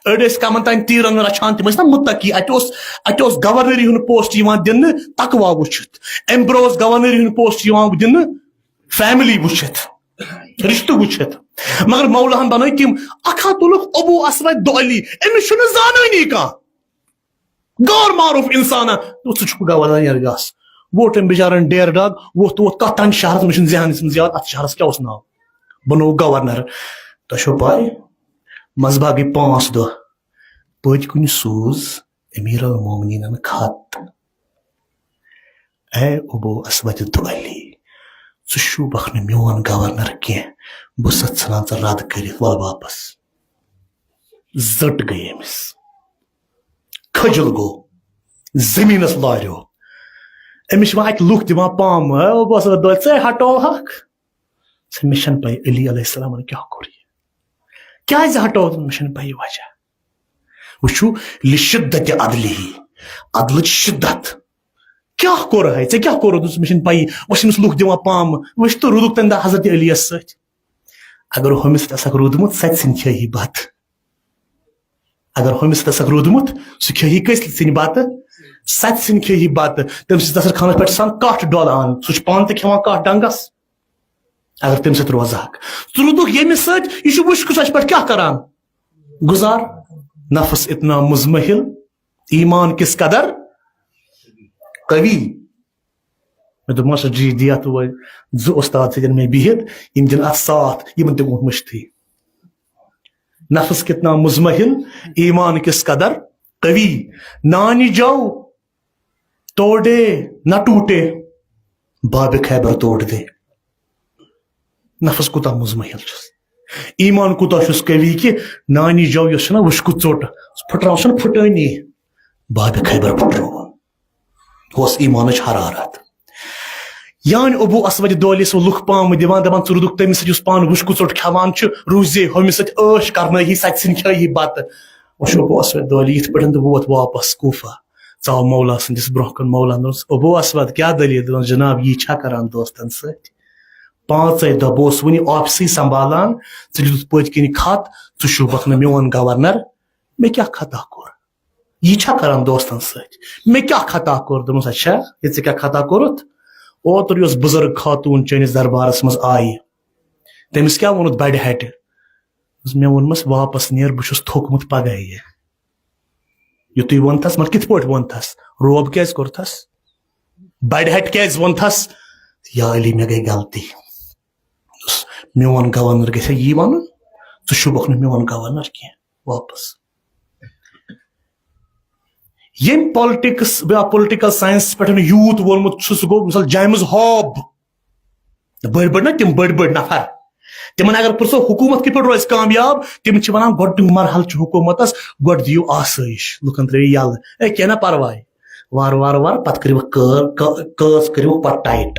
أڑۍ ٲسۍ کمن تام تیٖرن رچھان، تِم ٲسۍ نا مُتقی۔ اتہِ اوس، اتہِ اوس گورنری ہُنٛد پوسٹ یِوان دِنہٕ تقوا وٕچھِتھ، امہِ برونٛہہ اوس گورنری ہُنٛد پوسٹ یِوان دِنہٕ فیملی وٕچھِتھ، رشتہٕ وٕچھِتھ۔ مگر مولاہن بنٲے تِم۔ اکھ ہا تُلُکھ ابو اسود دُعلی، أمِس چھُنہٕ زانٲنی کانٛہہ، غٲر معروف انسانا۔ دوٚپُکھ، "ژٕ چھُکھ گورنر، یَر گژھ۔" ووت أمۍ بِچارن ڈیرٕ ڈاگ، ووٚتھ ووٚتھ کتھ تام شہرس، مےٚ چھُنہٕ ذہنس منٛز یاد اتھ شہرس کیٛاہ اوس ناو۔ بنوو گورنر۔ تۄہہِ چھو پاے، منٛزباگٕے پانٛژھ دۄہ پٔتۍ کُنہِ سوٗز امیر المومنینن خط، "اے ابو اسود دُعلی، ژٕ شوٗبکھ نہٕ میون گورنر کینٛہہ، بہٕ چھُسے ژھٕنان ژٕ رد کٔرِتھ، ول واپس۔" زٔٹ گٔے أمِس، کھجل گوٚو، زٔمیٖنس لاریو۔ أمِس چھِ وۄنۍ اَتہِ لُکھ دِوان پامہٕ، "اے ابو اسود دُعلی، ژے ہٹووہکھ؟" ژےٚ، مےٚ چھَنہٕ پَے علی علیہ السلامن کیٛاہ کوٚر یہِ، کیٛازِ ہٹوو؟ مےٚ چھَنہٕ پَیی وجہ۔ وٕچھِو، لشدت عدلہ، عدلٕچ شدت۔ کیٛاہ کوٚر ہے ژےٚ، کیٛاہ کوٚر؟ دوٚپُس، "مےٚ چھَنہٕ پَیی۔" وۄنۍ چھِ أمِس لُکھ دِوان پامہٕ۔ وۄنۍ چھِ تہٕ روٗدُکھ تَمہِ دۄہ حضرت علیَس سۭتۍ۔ اگر ہُمِس سۭتۍ آسَکھ روٗدمُت، سۄ تہِ سِنۍ کھیٚیہِ بَتہٕ۔ اگر ہُمِس سۭتۍ آسَکھ روٗدمُت، سُہ کھیٚیہِ کٔژِ سِنۍ بَتہٕ؟ سۄ تہِ سِنۍ کھیٚیہِ بَتہٕ۔ تٔمۍ سٕنٛدِس دسترخانَس پٮ۪ٹھ چھِ آسان کَٹھ ڈۄل اَنان، سُہ چھُ پانہٕ تہِ کھٮ۪وان کَٹھ ڈَنٛگَس۔ اگر تٔمۍ سۭتۍ روزٕ ہاکھ۔ ژٕ روٗدُکھ ییٚمِس سۭتۍ، یہِ چھُ وٕچھ کُس اَسہِ پٮ۪ٹھ کیٛاہ کران؟ گُزار۔ نفس اتنا مزمحل، ایمان کس قدر قوی۔ مےٚ دوٚپ، "ماشاء جی، دِیا تو وۄنۍ زٕ استاد سۭتۍ مےٚ بِہِتھ، یِم دِن اَتھ ساتھ، یِمن تہِ گوٚمُت مٔشتھٕے۔" نفس کتنا مزمحل، ایمان کس قدر قوی۔ نانی جو توڑے نہ ٹوٹے، باب خیبر توڑ دے۔ نفس کوٗتاہ مزمحل چھُس، ایمان کوٗتاہ چھُس قوی کہِ نانی جو یۄس چھَنہ وٕشکہٕ ژوٚٹ، سُہ پھٕٹراوُن چھُنہٕ پھٕٹٲنی، باب خیبر پھٕٹرٲوٕن۔ اوس ایمانٕچ حرارت۔ یعنی ابو اسود دولِس وۄنۍ لُکھ پامہٕ دِوان، دَپان، "ژٕ روٗدُکھ تٔمِس سۭتۍ یُس پانہٕ وٕشکہٕ ژوٚٹ کھٮ۪وان چھُ، روٗزے ہُمِس سۭتۍ عٲش کرنٲہی، سۄ تہِ سِنۍ کھیٲہی بَتہٕ۔" وۄنۍ چھُ ابو اسود دولہِ یِتھ پٲٹھۍ تہٕ ووت واپس کوفہ۔ ژاو مولا سٕنٛدِس برونٛہہ کُن۔ مولاہن دوٚپُس، "ابو اسود، کیٛاہ دٔلیٖل؟" دوٚپُن، "جناب، یی چھا کران دوستن سۭتۍ؟ پانٛژے دۄہ، بہٕ اوسُس وُنہِ آفسٕے سنبھالان، ژٕ دیُتُتھ پٔتۍ کِنۍ خط، ژٕ شوٗبکھ نہٕ میون گورنر، مےٚ کیٛاہ خطا کوٚر؟ یہِ چھا کران دوستن سۭتۍ؟ مےٚ کیٛاہ خطا کوٚر؟" دوٚپمَس، "اچھا، یہِ ژےٚ کیٛاہ خطا کوٚرُتھ؟ اوترٕ یۄس بُزرگ خاتوٗن چٲنِس دربارس منٛز آیہِ، تٔمِس کیٛاہ ووٚنُتھ بڑِ ہٹہِ؟" دوٚپمَس، "مےٚ ووٚنمَس، واپس نیر، بہٕ چھُس تھوٚکمُت پگاہ یہِ۔" یُتُے ووٚنتھس، مگر کِتھ پٲٹھۍ ووٚنتھس؟ روب کیٛازِ کوٚرتھس؟ بڑِ ہٹہِ کیٛازِ ووٚنتھس؟ یا علی، مےٚ گٔے غلطی۔ یُس میون گورنر گژھِ ہا یی ونُن، ژٕ شوٗبکھ نہٕ میون گورنر کینٛہہ واپس۔ ییٚمۍ پالٹکس یا پولٹیکل ساینس پٮ۪ٹھ یوٗت ووٚنمُت چھُ، سُہ گوٚو مثال جیمز ہاب۔ بٔڑۍ بٔڑۍ نا تِم بٔڑۍ بٔڑۍ نفر، تِمن اگر پرژھو حکوٗمت کِتھ پٲٹھۍ روزِ کامیاب، تِم چھِ ونان گۄڈٕنیُک مرحلہٕ چھُ حکوٗمتس، گۄڈٕ دِیِو آسٲیِش، لُکن ترٲیِو یلہٕ، اے کینٛہہ نہ پرواے، وارٕ وارٕ وارٕ پتہٕ کٔرِو کٲ-، کٲ-، کٲژ کٔرِو پتہٕ ٹایٹ۔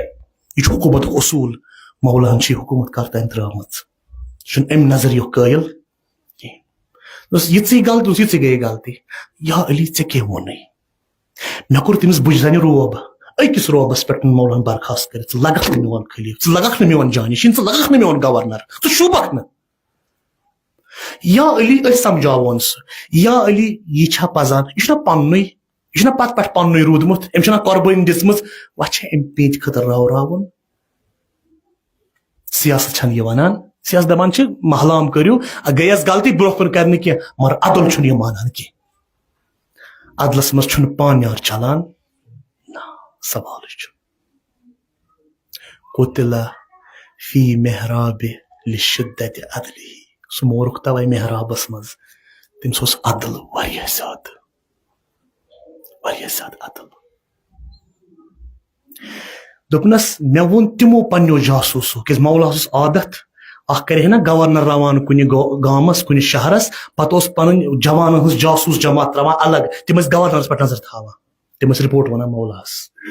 یہِ چھُ حکوٗمتُک اصوٗل، مولاہن چھِ یہِ حکوٗمت کر تام ترٲومٕژ، سُہ چھُنہٕ امہِ نظریُک قٲیِل کینٛہہ۔ دوٚپُس، "یِژٕے غلطی، دوٚپُس، یِژٕے گٔیے غلطی۔ یا علی، ژےٚ کیٛاہ ووٚنُے؟" مےٚ کوٚر تٔمِس بُجہِ زَنہِ روب، أکِس روبَس پٮ۪ٹھ مولانا برخاست کٔرِتھ، "ژٕ لَگَکھ نہٕ میون خلیٖفہٕ، ژٕ لَگَکھ نہٕ میون جانشیٖن، ژٕ لَگَکھ نہٕ میون گورنر، ژٕ شوٗبَکھ نہٕ۔ یا علی، أسۍ سَمجھاوون سُہ، یا علی، یہِ چھا پَزان، یہِ چھُنہ پَننُے، یہِ چھُنہ پَتہٕ پٮ۪ٹھ پَننُے روٗدمُت، أمۍ چھَنہ قۄربٲنی دِژمٕژ، وۄنۍ چھِ أمۍ پیٚنٛتہِ خٲطرٕ راو راوُن۔" سیاست چھَنہٕ یہِ وَنان۔ سیاست دَپان چھِ، "محلام کٔرِو، گٔیَس غلطی، برونٛہہ کُن کَرِ نہٕ کینٛہہ"، مگر عدل چھُنہٕ یہِ مانان کینٛہہ۔ عدلَس منٛز چھُنہٕ پانیار چلان۔ نہ، سوالٕے چھُ۔ قُتِلَ فی محرابِ لِشِدَّتِ عَدْلِهِ۔ سُہ مورُکھ تَوَے محرابَس منٛز۔ تٔمِس اوس عدل واریاہ زیادٕ۔ واریاہ زیادٕ عدل۔ دوٚپنَس، مےٚ ووٚن تِمو پنٛنیو جاسوٗسو، کیٛازِ مولاہَس اوس عادت، اَکھ کَرِ ہے نہ گورنر روانہٕ کُنہِ گو-، گامَس، کُنہِ شہرَس، پَتہٕ اوس پَنٕنۍ جوانَن ہٕنٛز جاسوٗس جماعت ترٛاوان الگ، تِم ٲسۍ گورنرَس پٮ۪ٹھ نظر تھاوان۔ تٔمۍ ٲس رپورٹ ونان مولاہس،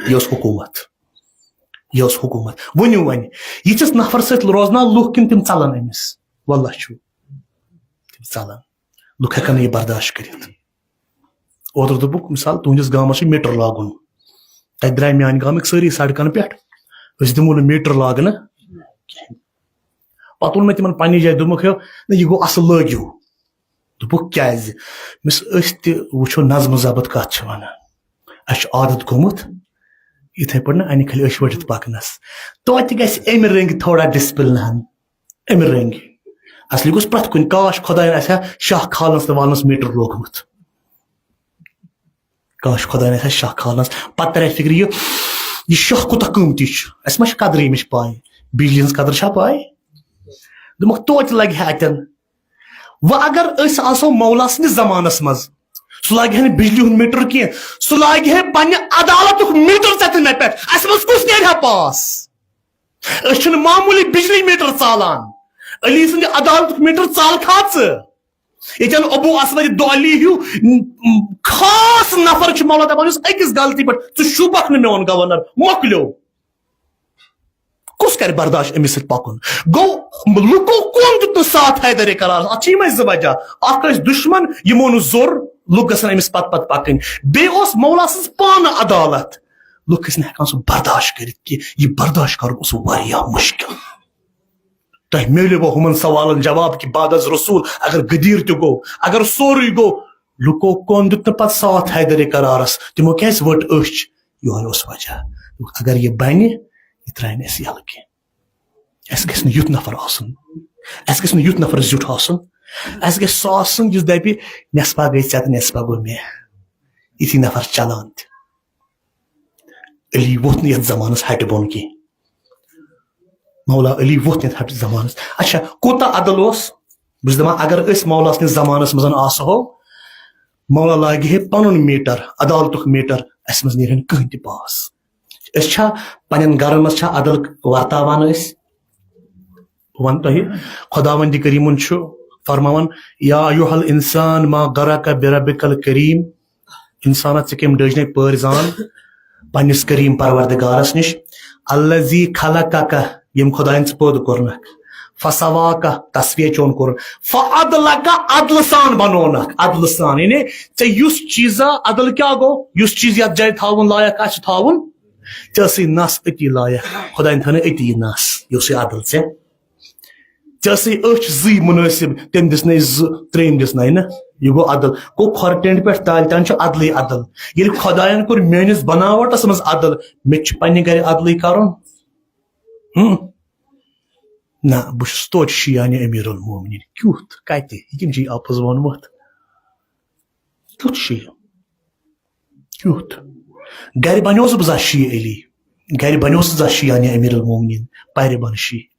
یہِ ٲس حکوٗمت، یہِ ٲس حکوٗمت۔ ؤنِو وۄنۍ، یِتھِس نفر سۭتۍ روزنا لُکھ کِنہٕ تِم ژلن أمِس؟ واللہ چھُ، تِم ژلن۔ لُکھ ہٮ۪کن نہٕ یہِ برداشت کٔرِتھ۔ اوترٕ دوٚپُکھ، مثال، تُہنٛدِس گامس چھُ میٖٹر لاگُن، تتہِ درٛاے میانہِ گامٕکۍ سٲری سڑکن پٮ۪ٹھ، أسۍ دِمو نہٕ میٖٹر لاگنہٕ کِہینۍ۔ پتہٕ ووٚن مےٚ تِمن پننہِ جایہِ، دوٚپمکھ، ہے، نہ، یہِ گوٚو اصل، لٲگِو۔ دوٚپُکھ، کیازِ؟ مےٚ ووٚنُس، أسۍ تہِ وٕچھو نظمہٕ ضبط کتھ چھِ ونان، اسہِ چھُ عادت گوٚمُت یِتھے پٲٹھۍ نہٕ انہِ کھلہِ أچھ ؤٹِتھ پکنس۔ توتہِ گژھِ امہِ رٔنگۍ تھوڑا ڈسپلن ہن، امہِ رٔنگۍ۔ اصلی گوٚژھ پرٛٮ۪تھ کُنہِ، کاش خۄدایَن آسہِ ہا شاہ کھالنس تہٕ والنس میٖٹر لوگمُت۔ کاش خۄدایَن آسہِ ہا شاہ کھالنس۔ پتہٕ ترِ اَسہِ فِکرِ، یہِ، یہِ شاہ کوٗتاہ قۭمتی چھُ، اَسہِ ما چھِ قدرٕے، مےٚ چھِ پاے، بجلی ہٕنٛز قدر چھا پاے؟ دوٚپمکھ، توتہِ لگہِ ہا اتٮ۪ن۔ وۄنۍ اگر أسۍ آسو مولا سٕنٛدِس زمانس منٛز، سُہ لاگہِ ہا نہٕ بجلی ہُنٛد میٖٹر کینٛہہ، سُہ لاگہِ ہے پننہِ عدالتُک میٖٹر ژےٚ تہٕ مےٚ پٮ۪ٹھ۔ اَسہِ منٛز کُس نیرِ ہا پاس؟ أسۍ چھِنہٕ معموٗلی بجلی میٖٹر ژالان۔ علی سٕنٛدِ عدالتُک میٖٹر ژالکھا ژٕ؟ ییٚتٮ۪ن ابو اسود دہلی ہیوٗ خاص نفر چھُ مولا دپان، یُس أکِس غلطی پٮ۪ٹھ، ژٕ شوٗبکھ نہٕ میون گورنر، مۄکلیو۔ کُس کرِ برداشت أمِس سۭتۍ پکُن؟ گوٚو، لُکو کون دیُت نہٕ ساتھ حیدر قرارس؟ اتھ چھِ یِمے زٕ وجہ۔ اکھ ٲسۍ دُشمن، یِمو نہٕ زوٚر، لُکھ گژھن أمِس پتہٕ پتہٕ پکٕنۍ۔ بیٚیہِ اوس مولا سٕنٛز پانہٕ عدالت، لُکھ ٲسۍ نہٕ ہٮ۪کان سُہ برداشت کٔرِتھ کینٛہہ۔ یہِ برداشت کرُن اوس واریاہ مُشکل۔ تۄہہِ میلیو ہُمن سوالن جواب کہِ بعد از رسول اگر غدیر تہِ گوٚو، اگر سورُے گوٚو، لُکو کون دیُت نہٕ پتہٕ ساتھ حیدر قرارس؟ تِمو کیازِ ؤٹ أچھ؟ یِہوٚے اوس وجہ۔ اگر یہِ بنہِ، یہِ ترٛایہِ نہٕ اَسہِ یَلہٕ کینٛہہ۔ اَسہِ گژھِ نہٕ یُتھ نفر آسُن، اَسہِ گژھِ نہٕ یُتھ نفر زیُٹھ آسُن، اَسہِ گژھِ سُہ آسُن یُس دَپہِ، "نٮ۪صفا گٔے ژےٚ تہٕ نٮ۪صفا گوٚو مےٚ"۔ یِتھی نفر چلان تہِ۔ علی ووٚتھ نہٕ یَتھ زمانَس ہَٹہِ بۄن کینٛہہ۔ مولا علی ووٚتھ نہٕ یَتھ ہَٹہِ زمانَس۔ اچھا، کوٗتاہ عدل اوس؟ بہٕ چھُس دَپان، اگر أسۍ مولا سٕنٛدِس زمانَس منٛز آسہو، مولا لاگہِ ہے پَنُن میٖٹر، عدالتُک میٖٹر، اَسہِ منٛز نیرِ ہا نہٕ کٕہٕنۍ تہِ پاس۔ أسۍ چھا پننٮ۪ن گرن منٛز چھا عدل ورتاوان أسۍ؟ بہٕ ونہٕ تۄہہِ، خداوندِ کریٖمن چھُ فرماوان، "یا ایھا الانسان ما غرک بربک الکریم"، انسانا، ژےٚ کٔمۍ ڈٔج نَے پٲرۍ زان پننِس کریٖم پروردگارس نِش، الذی خلقک، ییٚمۍ خدایَن ژٕ پٲدٕ کوٚرنکھ، فسواک، تصفیہ چون کوٚرُن، فعدلک، عدلہٕ سان بنوونکھ، عدلہٕ سان، یعنی ژےٚ یُس چیٖزا عدل کیٛاہ گوٚو، یُس چیٖز یتھ جایہِ تھاوُن لایق آسہِ تھاوُن، ژےٚ ٲسٕے نس أتی لایق، خۄدایَن تھٲو نہٕ أتی یہِ نس، یہِ اوسُے عدل ژےٚ۔ ژےٚ ٲسٕے أچھ زٕے مُنٲسِب، تٔمۍ دِژ نَے زٕ، ترٛیٚیِم دِژ نَے نہٕ، یہِ گوٚو عدل۔ گوٚو کھۄرٕ ٹٮ۪نٛڈِ پٮ۪ٹھ تالہِ تام چھُ عدلٕے عدل۔ ییٚلہِ خۄدایَن کوٚر میٲنِس بناوٹس منٛز عدل، مےٚ تہِ چھُ پننہِ گرِ عدلٕے کرُن۔ ہُم۔ نہ، بہٕ چھُس توتہِ شیعہ نہِ امیر المومنین۔ کیُتھ؟ کتہِ؟ یہِ کٔمۍ چھُے اپُز ووٚنمُت؟ کیُتھ شیعہ؟ کیُتھ؟ گرِ بنیوسہٕ بہٕ زانٛہہ شیعہ علی؟ گرِ بنیوسہٕ زانٛہہ شیعہ نہِ امیر المومنین؟ پرِ بنہٕ شیعہ۔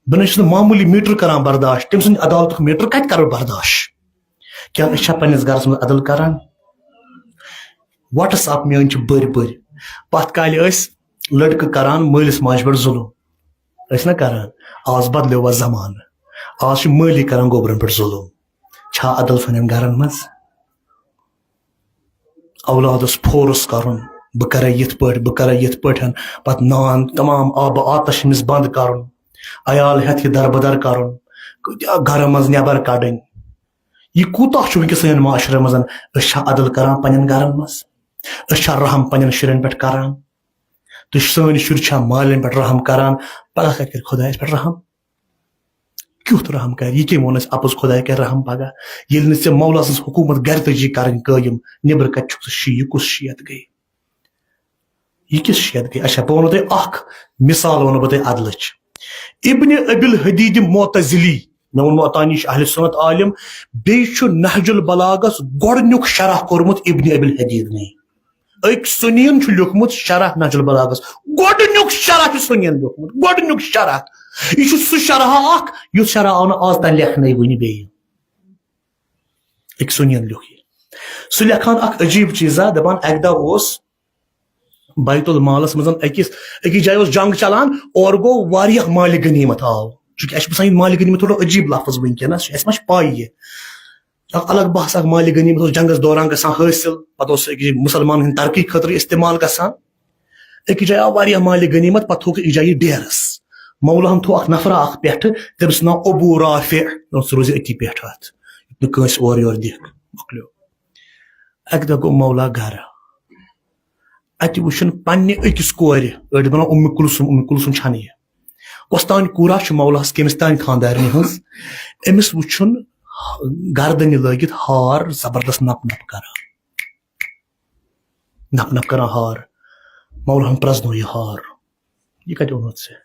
بہٕ نہ چھُس نہٕ معموٗلی میٖٹر کران برداشت، تٔمۍ سُنٛد عدالتُک میٖٹر کتہِ کرٕ بہٕ برداشت؟ کیٛاہ أسۍ چھا پننِس گرس منٛز عدل کران؟ WhatsApp میٲنۍ چھِ بٔرۍ بٔرۍ۔ پتھ کالہِ ٲسۍ لڑکہٕ کران مٲلِس ماجہِ پٮ۪ٹھ ظُلُم، ٲسۍ نہ کران؟ آز بدلیو وۄنۍ زمانہٕ، آز چھِ مٲلی کران گوبرن پٮ۪ٹھ ظُلُم۔ چھا عدل سانٮ۪ن گرن منٛز؟ اولادس فورس کرُن، بہٕ کرے یِتھ پٲٹھۍ، بہٕ کرے یِتھ پٲٹھۍ، پتہٕ نان تمام آبہٕ آتش أمِس بند کرُن، عیال ہٮ۪تھ یہِ دربدر کرُن، کۭتیاہ گرن منٛز نٮ۪بر کڑٕنۍ۔ یہِ کوٗتاہ چھُ وٕنکیٚس سٲنٮ۪ن معاشرن منٛز؟ أسۍ چھا عدل کران پننٮ۪ن گرن منٛز؟ أسۍ چھا رحم پننٮ۪ن شُرٮ۪ن پٮ۪ٹھ کران؟ تہٕ سٲنۍ شُرۍ چھا مالٮ۪ن پٮ۪ٹھ رحم کران؟ پگاہ کتہِ کرِ خۄدایس پٮ۪ٹھ رحم؟ کیُتھ رحم کرِ؟ یہِ کٔمۍ ووٚن اَسہِ اَپُز خۄداے کرِ رحم پگاہ؟ ییٚلہِ نہٕ ژےٚ مولا سٕنٛز حکوٗمت گرِ تجی کرٕنۍ قٲیِم، نیٚبرٕ کتہِ چھُکھ ژٕ شی؟ یہِ کُس شیعت گٔے؟ یہِ کِژھ شیعت گٔے؟ اچھا، بہٕ وَنو تۄہہِ اکھ مثال، وَنو بہٕ تۄہہِ عدلٕچ۔ ابن ابی الحدید معتزلی، مےٚ ووٚنمو اوٚتانی، یہِ چھُ اہل سنت عالم، بیٚیہِ چھُ نہج البلاغس گۄڈٕنیُک شرح کوٚرمُت ابن ابی الحدیدنٕے۔ أکۍ سُنیَن چھُ لیوٗکھمُت شرح نہج البلاغس۔ گۄڈٕنیُک شرح چھُ سُنیَن لیوٗکھمُت، گۄڈٕنیُک شرح۔ یہِ چھُ سُہ شرح اکھ، یُس شرح آو نہٕ آز تام لیکھنَے وٕنہِ بیٚیہِ۔ أکۍ سُنیَن لیوٗکھ یہِ۔ سُہ لیکھان اکھ عجیٖب چیٖزا، دَپان اَکہِ دۄہ اوس بیت المالس منٛز أکِس، أکِس جایہِ اوس جنگ چلان، اورٕ گوٚو واریاہ مالِ غنیمت آو۔ چونکہ اَسہِ چھُ باسان یہِ مالِ غنیمت تھوڑا عجیٖب لفظ وٕنکیٚنس، اَسہِ ما چھِ پَے یہِ۔ اکھ الگ بحث، اکھ مالِ غنیمت اوس جنگس دوران گژھان حٲصِل، پتہٕ اوس سُہ أکِس مُسلمانن ہٕنٛدِ ترقی خٲطرٕ استعمال گژھان۔ أکِس جایہِ آو واریاہ مالِ غنیمت، پتہٕ تھوٚوُکھ أکِس جایہِ یہِ ڈیرس۔ مولاہن تھوٚو اکھ نفرا اکھ پٮ۪ٹھٕ، تٔمِس ناو ابو رافع، دوٚپُن، "ژٕ روزِ أتی پٮ۪ٹھ اتھ، یُتھ نہٕ کٲنٛسہِ اورٕ یورٕ دِکھ۔" مۄکلیو۔ اکہِ دۄہ گوٚو مولا گرٕ۔ اتہِ وٕچھُن پننہِ أکِس کورِ، أڑۍ دپان، "ام کلثوم، ام کلثوم چھنہٕ یہِ۔" کۄس تام کوٗرا چھُ مولاہس، کٔمِس تام خاندارنہِ ہٕنٛز، أمِس وٕچھُن گردنہِ لٲگِتھ ہار زبردست نپ نپ کران۔ نپ نپ کران ہار۔ مولاہن پرزنو یہِ ہار۔ "یہِ کتہِ اوٚنُتھ ژےٚ؟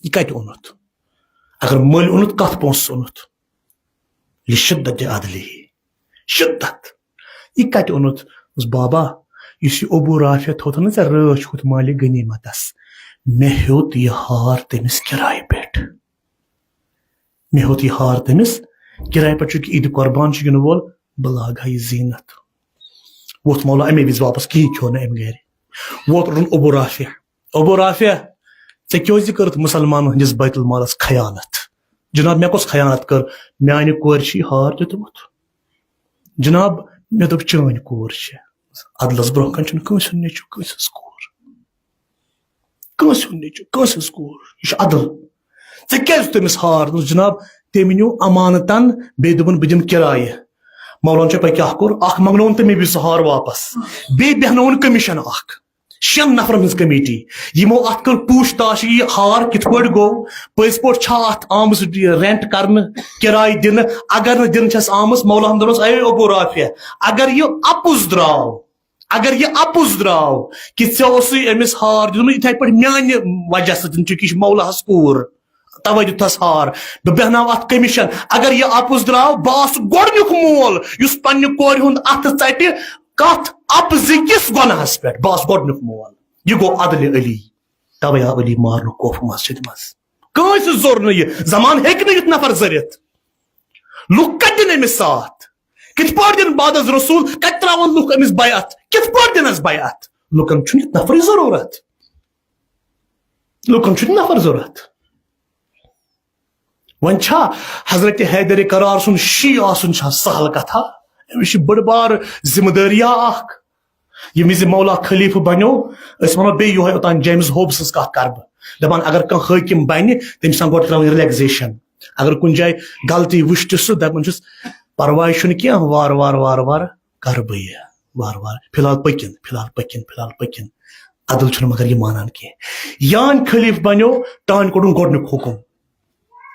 یہِ کتہِ اوٚنُتھ؟ اگر مٔلۍ اوٚنُتھ، کتھ پونٛسس اوٚنُتھ؟" لِشِدَتِ عَدلِهِ۔ شِدَت۔ "یہِ کتہِ اوٚنُتھ؟" دوٚپُس، "بابا، یُس یہِ ابو رافع تھوٚوتھ نہ ژےٚ رٲچھ ہُتھ مالِ غنیمتس، مےٚ ہیوٚت یہِ ہار تٔمِس کِرایہِ پٮ۪ٹھ۔ مےٚ ہیوٚت یہِ ہار تٔمِس کِرایہِ پٮ۪ٹھ، چونکہ عیٖدِ قربان چھُ یِنہٕ وول، بہٕ لاگہٕ ہا یہِ زیٖنت۔" ووٚتھ مولا اَمے وِزِ واپس، کِہیٖنۍ کھیوٚو نہٕ أمۍ گرِ۔ ووت روٚٹُن ابو رافع۔ "ابو رافع، ژےٚ کیٛازِ یہِ کٔرٕتھ مُسلمانن ہٕنٛدِس بیت المالس خیانت؟" "جناب، مےٚ کۄس خیانت کٔر؟ میانہِ کورِ چھُ یہِ ہار دیُتمُت۔" "جناب، مےٚ دوٚپ چٲنۍ کوٗر چھِ۔" عدلس برونٛہہ کنہِ چھُنہٕ کٲنٛسہِ ہُنٛد نیٚچوٗ، کٲنٛسہِ ہٕنٛز کوٗر۔ کٲنٛسہِ ہُنٛد نیٚچوٗ، کٲنٛسہِ ہٕنٛز کوٗر۔ یہِ چھُ عدل۔ "ژےٚ کیٛازِ تٔمِس ہار؟" دوٚپُس، "جناب، تٔمۍ نیوٗ امانتن، بیٚیہِ دوٚپُن بہٕ دِمہٕ کِرایہِ۔" مولاہن چھا پَے کیٛاہ کوٚر؟ اکھ منٛگنووُن تٔمۍ أمِس سُہ ہار واپس، بیٚیہِ بیٚہنووُن کمیشن اکھ۔ شٮ۪ن نفرن ہٕنٛز کمیٹی، یِمو اتھ کٔر پوٗچھ تاچھ، یہِ ہار کِتھ پٲٹھۍ گوٚو، پٔزۍ پٲٹھۍ چھا اتھ آمٕژ رینٹ کرنہٕ، کِراے دِنہٕ؟ اگر نہٕ دِنہٕ چھس آمٕژ، مولاہن دوٚپنس، "اے ابو رافع، اگر یہِ اپُز درٛاو، اگر یہِ اپُز درٛاو کہِ ژےٚ اوسُے أمِس ہار دیُتمُت یِتھے پٲٹھۍ میانہِ وجہ سۭتۍ، چونکہ یہِ چھِ مولاہس کوٗر، توے دیُتہس ہار، بہٕ بیہناو اتھ کمیشن، اگر یہِ اپُز درٛاو، بہٕ آسہٕ گۄڈنیُک مول یُس پننہِ کورِ ہُنٛد اتھٕ ژٹہِ کتھ اپزٕ کِس گۄناہس پٮ۪ٹھ، بہٕ آسہٕ گۄڈنیُک مول۔" یہِ گوٚو عدلِ علی۔ توے آو علی مارنہٕ کوفہٕ مسجد منٛز۔ کٲنٛسہِ زوٚر نہٕ یہِ، زمان ہیٚکہِ نہٕ یُتھ نفر زٔرِتھ۔ لُکھ کتہِ دِن أمِس ساتھ؟ کِتھ پٲٹھۍ دِن بعد از رسول؟ کتہِ ترٛاون لُکھ أمِس بیعت؟ کِتھ پٲٹھۍ دِنس بیعت؟ لُکن چھُنہٕ یُتھ نفرٕچ ضروٗرت۔ لُکن چھُنہٕ نفر ضروٗرت۔ وۄنۍ چھا حضرت حیدر کرار سُنٛد شی آسُن چھا سہل کتھا؟ أمِس چھِ بٔڑ بار ذمہٕ دٲریا اکھ۔ ییٚمہِ وِزِ مولا خلیفہٕ بنیو، أسۍ ونو بیٚیہِ یِہوٚے اوٚتام جیمز ہوب سٕنٛز کتھ کرٕ بہٕ۔ دپان اگر کانٛہہ حٲکِم بنہِ، تٔمِس چھِ آسان گۄڈٕ ترٛاوٕنۍ relaxation۔ اگر کُنہِ جایہِ غلطی وٕچھ تہِ سُہ، دپان چھُس، "پرواے چھُنہٕ کینٛہہ، وارٕ وارٕ وارٕ وارٕ کرٕ بہٕ یہِ، وارٕ وارٕ، فی الحال پٔکِن، فی الحال پٔکِن، فی الحال پٔکِن۔" عدل چھُنہٕ مگر یہِ مانان کینٛہہ۔ یان خلیفہٕ بنیو، تانۍ کوٚڑُن گۄڈنیُک حُکُم۔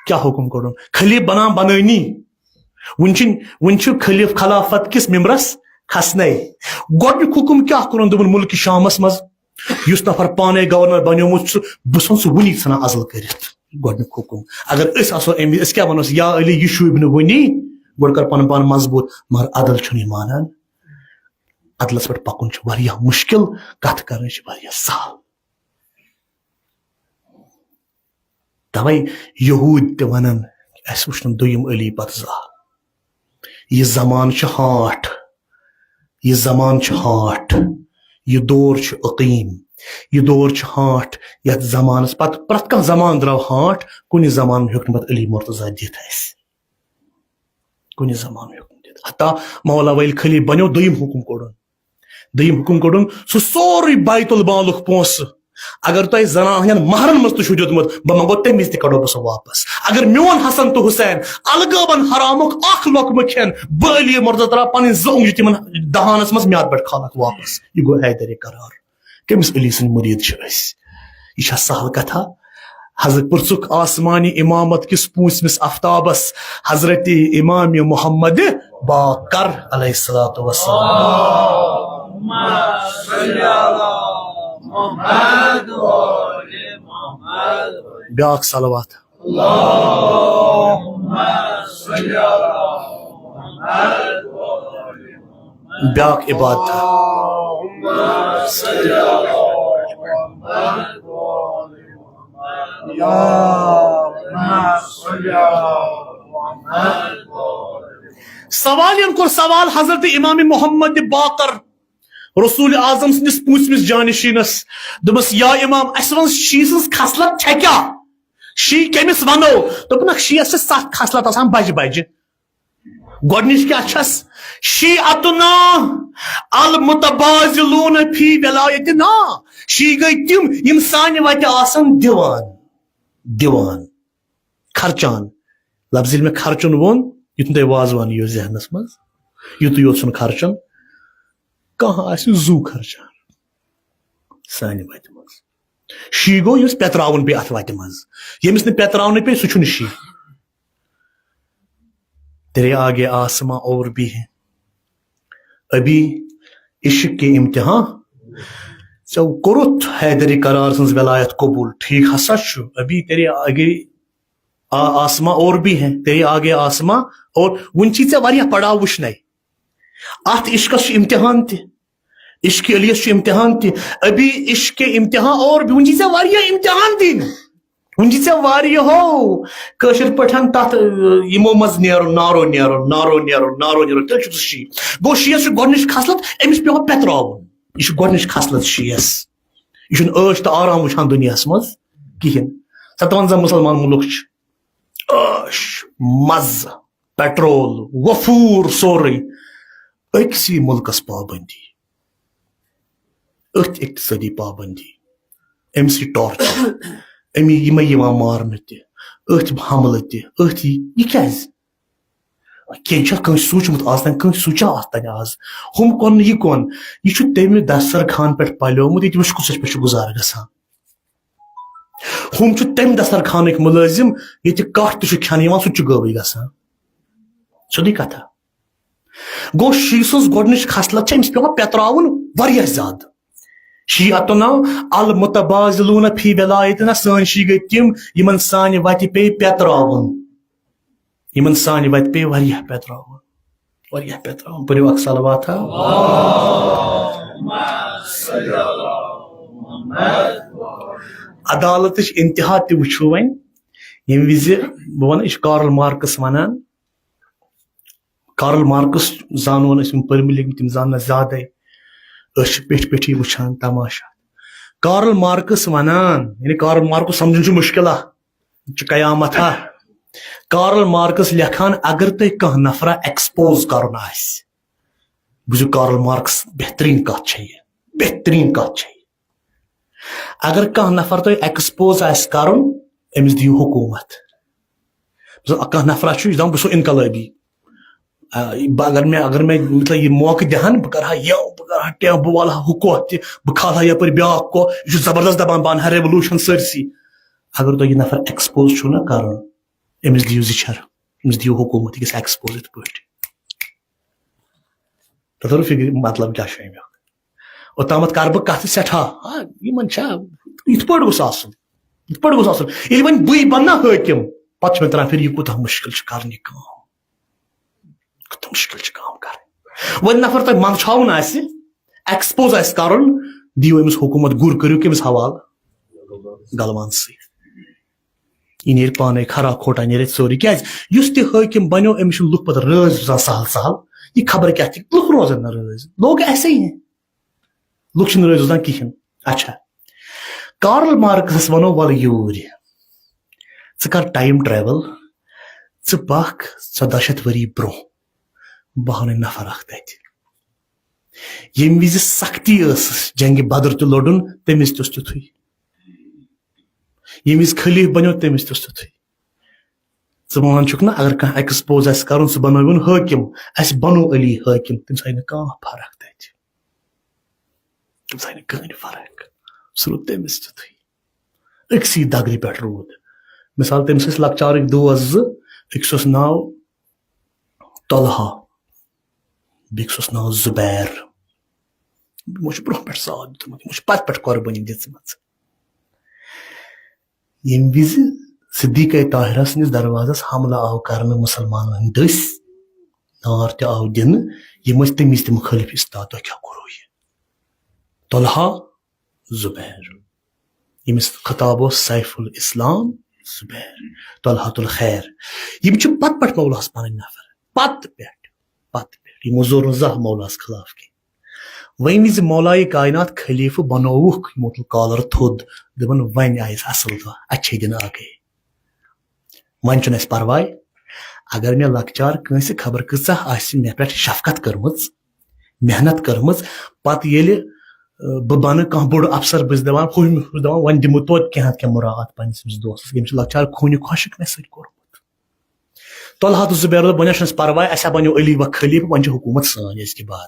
کیٛاہ حُکُم کوٚڑُن؟ خلیفہٕ بنان بنٲنی۔ وُنہِ چھِ، وُنہِ چھِ خلیفہٕ خلافت کِس ممبرس کھسنے۔ گۄڈنیُک حُکُم کیٛاہ کوٚرُن؟ دوٚپُن، مُلکہِ شامس منٛز یُس نفر پانے گورنر بنیومُت چھُ، بہٕ ژھُن سُہ وُنی ژھٕنان عزل کٔرِتھ۔ گۄڈنیُک حُکُم۔ اگر أسۍ آسو أمۍ، أسۍ کیٛاہ ونوس؟ "یا علی، یہِ شوٗبہِ نہٕ وُنی، گۄڈٕ کر پنُن پان مضبوٗط۔" مگر عدل چھُنہٕ یہِ مانان۔ عدلس پٮ۪ٹھ پکُن چھُ واریاہ مُشکل، کتھ کرٕنۍ چھِ واریاہ سہل۔ توے یہوٗدۍ تہِ ونان، "اسہِ وُچھ نہٕ دوٚیِم علی پتہٕ زانٛہہ۔ یہِ زمانہٕ چھُ ہانٛٹھ، یہِ زمانہٕ چھُ ہانٛٹھ، یہِ دور چھُ عقیٖم، یہِ دور چھُ ہانٛٹھ، یتھ زمانس پتہٕ پرٛٮ۪تھ کانٛہہ زمانہٕ درٛاو ہانٛٹھ، کُنہِ زمانہٕ ہیوٚک نہٕ پتہٕ علی مرتضیٰ دِتھ اسہِ۔" کُنہِ زمانہٕ ہیوٚک نہٕ دِتھ۔ حتیٰ مولا ویل خلیفہٕ بنیو، دوٚیِم حُکُم کوٚڑُن۔ دوٚیِم حُکُم کوٚڑُن، سُہ سورُے بیت المالُک پونٛسہٕ، اگر تۄہہِ زنان ہٕنٛدٮ۪ن مہرن منٛز تہِ چھُو دیُتمُت، بہٕ منٛگو تَمہِ وِزِ تہِ کڑو بہٕ سُہ واپس۔ اگر میون حسن تہٕ حسین الگٲبن حرامُک اکھ لۄقمہٕ کھٮ۪ن، بہٕ علی مرتضیٰ ترٛاو پنٕنۍ زٕ اونٛگجہِ تِمن دہانس منٛز، میادٕ پٮ۪ٹھ کھالکھ واپس۔ یہِ گوٚو حیدرِ کرار۔ کٔمِس علی سٕنٛدۍ مُریٖد چھِ أسۍ؟ یہِ چھا سہل کتھا؟ حضرت پرژھُکھ آسمانی امامت کِس پوٗنٛژمِس افتابس، حضرت امام محمد باقر علیہ الصلوۃ والسلام۔ بیاکھ صلوات۔ بیاکھ عبادت۔ سوالیَن کوٚر سوال حضرت امام محمد باقر، رسول اعظم سٕنٛدِس پوٗنٛژمِس جانشینس، دوٚپمس، "یا امام، اسہِ ونٛز شی سٕنٛز خصلت چھےٚ کیٛاہ؟ شی کٔمِس ونو؟" دوٚپنکھ، "شیس چھِ ستھ خصلت آسان بجہِ بجہِ۔" گۄڈٕنِچ کیٛاہ چھَس؟ شیعتنا المتبازلون فی ولایتنا۔ شیعہ گٔے تِم یِم سانہِ وتہِ آسن دِوان، دِوان، خرچان۔ لفظ ییٚلہِ مےٚ خرچُن ووٚن، یُتھ نہٕ تۄہہِ وازوان یِیو ذہنس منٛز، یُتُے یوت چھُنہٕ خرچُن، کانٛہہ آسہِ زُو خرچان سانہِ وتہِ منٛز۔ شی گوٚو یُس پٮ۪تراوُن پیٚیہِ اتھ وتہِ منٛز، ییٚمِس نہٕ پٮ۪تراونہٕ پیٚیہِ، سُہ چھُنہٕ شی۔ تیرے آگے آسما اور بھی ہے۔ ابھی عشق کے امتحان، ژےٚ کوٚرُتھ حیدر قرار سٕنٛز ولایت قبول، ٹھیٖک ہسا چھُ، ابھی تیرے آگے آ-، آسما اور بھی ہے، تیرے آگے آسما اور، وُنہِ چھی ژےٚ واریاہ پڑاو وٕچھنَے۔ اتھ عشقس چھُ امتحان تہِ، عشق علیس چھُ امتحان تہِ، ابھی عشق امتحان اور بھی، وُنہِ چھی ژےٚ واریاہ امتحان دِنۍ۔ وُنہِ چھِ ژےٚ واریاہو کٲشِر پٲٹھۍ تَتھ، ٲ، یِمو منٛز نیرُن، نارو نیرُن، نارو نیرُن، نارو نیرُن، تیٚلہِ چھُ سُہ شی۔ گوٚو، شیٖس چھُ گۄڈٕنِچ خصلت، أمِس چھُ پٮ۪وان پٮ۪تراوُن۔ یہِ چھُ گۄڈٕنِچ خصلت شیٖس۔ یہِ چھُنہٕ عٲش تہٕ آرام وٕچھان دُنیاہَس منٛز کِہیٖنۍ۔ ژٕ تہِ وَن زَن مُسلمان مُلُک چھُ۔ عٲش، مَزٕ، پٮ۪ٹرول، وفوٗر، سورُے۔ أکسٕے مُلکَس پابنٛدی۔ أتھۍ اقتصٲدی پابنٛدی، أمۍ سٕے ٹارچر، أمی یِمے یِوان مارنہٕ تہِ، أتھۍ حملہٕ تہِ، أتھۍ یہِ، یہِ کیٛازِ؟ کینٛہہ چھا کٲنٛسہِ سوٗنٛچمُت آز تام؟ کٲنٛسہِ سوٗنٛچا آز تام آز؟ ہُم کۄن نہٕ یہِ کۄن؟ یہِ چھُ تَمہِ دسترخان پٮ۪ٹھ پلیومُت، ییٚتہِ وٕچھ کُس پٮ۪ٹھ چھُ گُزارٕ گژھان۔ ہُم چھُ تَمہِ دسترخانٕکۍ مُلٲزِم، ییٚتہِ کَٹھ تہِ چھُ کھٮ۪نہٕ یِوان، سُہ تہِ چھُ گٲوٕے گژھان۔ سیوٚدُے کتھا۔ گوٚو، شی سٕنٛز گۄڈٕنِچ خصلت چھےٚ أمِس پٮ۪وان پٮ۪تراوُن واریاہ زیادٕ۔ شیعتنا المتبازلون فی ولایتنا، سٲنۍ شی گٔے تِم یِمن سانہِ وتہِ پیٚیہِ پٮ۪تراوُن۔ یِمن سانہِ وتہِ پیٚیہِ واریاہ پٮ۪تراوُن۔ واریاہ پٮ۪تراوُن۔ پٔرِو اکھ صلوات ہا۔ عدالتٕچ انتہا تہِ وٕچھو وۄنۍ۔ ییٚمہِ وِزِ، بہٕ ونہٕ، یہِ چھُ کارل مارکس ونان، کارل مارکس زانون أسۍ، یِم پٔرمٕتۍ لیکھمٕتۍ تِم زانن زیادَے۔ أسۍ چھِ پیٚٹھۍ پیٚٹھی وٕچھان تماشہٕ۔ کارل مارکس ونان، یعنی کارل مارکس سمجھُن چھُ مُشکل، اکھ چھُ قیامت ہا۔ کارل مارکس لیکھان، اگر تۄہہِ کانٛہہ نفرا ایکسپوز کرُن آسہِ، بوٗزِو، کارل مارکس بہتریٖن کتھ چھےٚ یہِ، بہتریٖن کتھ چھےٚ یہِ۔ اگر کانٛہہ نفر تۄہہِ ایکسپوز آسہِ کرُن، أمِس دِیِو حکوٗمت۔ مثلاً، کانٛہہ نفرا چھُ، یہِ چھُ دپان، بہٕ چھُسو انقلٲبی۔ آ، بہٕ، اگر مےٚ، اگر مےٚ، مطلب، یہِ موقعہٕ دِہن، بہٕ کرٕ ہا یَو، بہٕ کرٕ ہا ٹٮ۪و، بہٕ والہٕ ہا ہُہ کۄہ تہِ، بہٕ کھالہٕ ہا یپٲرۍ بیٛاکھ کۄہ۔ یہِ چھُ زبردست دپان، بہٕ انہٕ ہا ریولوشن سٲرسٕے۔ اگر تۄہہِ یہِ نفر ایکسپوز چھُو نہ کرُن، أمِس دِیِو زٕ چھَر، أمِس دِیِو حکوٗمت، یہِ گژھِ ایکسپوز یِتھ پٲٹھۍ۔ تۄہہِ توٚرُو فِکرِ مطلب کیٛاہ چھُ اَمیُک؟ اوٚتامَتھ کَرٕ بہٕ کَتھٕ سٮ۪ٹھاہ، آ، یِمَن چھا، یِتھ پٲٹھۍ گوٚژھ آسُن، یِتھ پٲٹھۍ گوٚژھ آسُن۔ ییٚلہِ وۄنۍ بٕے بَنہٕ نا حٲکِم، پَتہٕ چھُ مےٚ تَران فِکرِ، یہِ کوٗتاہ مُشکِل چھُ کَرُن یہِ کٲم، کوٗتاہ مُشکِل چھُ کٲم کَرٕنۍ۔ وۄنۍ نفر تۄہہِ منٛدچھاوُن آسہِ، ایکسپوز آسہِ کَرُن، دِیِو أمِس حکوٗمت، گُر کٔرِو کٔمِس حوالہٕ؟ گلوانسٕے۔ یہِ نیرِ پانے کھرا کھوٹا، نیرِ اَتہِ سورُے۔ کیازِ؟ یُس تہِ حٲکِم بنیو، أمِس چھُنہٕ لُکھ پتہٕ رٲضۍ روزان سہل سہل۔ یہِ خبر کیٛاہ تہِ، لُکھ روزن نہٕ رٲضۍ۔ لوگ ایسے ہی۔ لُکھ چھِنہٕ رٲضۍ روزان کِہیٖنۍ۔ اچھا، کارل مارکسس ونو، ولہٕ یوٗرۍ، ژٕ کر ٹایم ٹریول، ژٕ پکھ ژۄداہ شیٚتھ ؤری برونٛہہ۔ بہٕ ہاونَے نفر اکھ تتہِ۔ ییٚمہِ وِزِ سختی ٲسٕس، جنگِ بدر تہِ لوٚڑُن، تٔمِس تہِ اوس تیُتھُے۔ ییٚمہِ وِزِ خلیٖفہٕ بنیو، تٔمِس تہِ اوس تیُتھُے۔ ژٕ وَنان چھُکھ نہ، اگر کانٛہہ ایکسپوز آسہِ کَرُن، سُہ بَنٲوِن حٲکِم، اَسہِ بَنو علی حٲکِم، تٔمِس آیہِ نہٕ کانٛہہ فرق تَتہِ۔ تٔمِس آیہِ نہٕ کٕہٕنۍ فرق۔ سُہ روٗد تٔمِس تیُتھُے۔ أکسٕے دگرِ پٮ۪ٹھ روٗد۔ مِثال، تٔمِس ٲسۍ لۄکچارٕکۍ دوس زٕ، أکِس اوس ناو طلحہ، بیٚکِس اوس ناو زُبیر۔ یِمو چھِ برونٛہہ پٮ۪ٹھ ساتھ دیُتمُت، یِمو چھِ پتہٕ پٮ۪ٹھ قۄربٲنی دِژمٕژ۔ ییٚمہِ وِزِ صدیقہ طاہرہ سٕنٛدِس دروازس حملہٕ آو کرنہٕ مُسلمانن ہٕنٛدۍ دٔسۍ، نار تہِ آو دِنہٕ، یِم ٲسۍ تٔمِس تہِ مُخٲلِف استاد، تۄہہِ کیٛاہ کوٚروٕ یہِ؟ طلحہ، زُبیر، ییٚمِس خطاب اوس سیف الاسلام زُبیر، طلحہ الخیر۔ یِم چھِ پتہٕ پٮ۪ٹھ مولاہس پنٕنۍ نفر، پتہٕ پٮ۪ٹھ، پتہٕ پٮ۪ٹھ۔ یِمو زور نہٕ زانٛہہ مولاہس خلاف کینٛہہ۔ وۄنۍ وِزِ مولایہِ کائنات خلیفہٕ بنووُکھ، یِمو تُل کالر تھوٚد، دوٚپُن، وۄنۍ آیہِ اَسہِ اصل دۄہ، اَتہِ چھے دِنہٕ اکھے۔ وۄنۍ چھُنہٕ اَسہِ پرواے، اگر مےٚ لۄکچار کٲنٛسہِ خبر کۭژاہ آسہِ مےٚ پٮ۪ٹھ شفقت کٔرمٕژ، محنت کٔرمٕژ، پتہٕ ییٚلہِ، آ، بہٕ بنہٕ کانٛہہ بوٚڑ افسر، بہٕ چھُس دپان، ہُمۍ چھُس دپان، وۄنۍ دِمہٕ توتہِ کینٛہہ نتہٕ کینٛہہ مراعات پننِس أمِس دوستس، ییٚمِس چھُ لۄکچار خوٗنہِ خۄشک مےٚ سۭتۍ کوٚرمُت۔ طلحہ تہٕ زبیر دوٚپ، وۄنۍ چھُنہٕ اَسہِ پرواے، اَسہِ ہا بنیو علی و خلیفہٕ، وۄنۍ چھِ حکوٗمت سٲنۍ أزکہِ بعد۔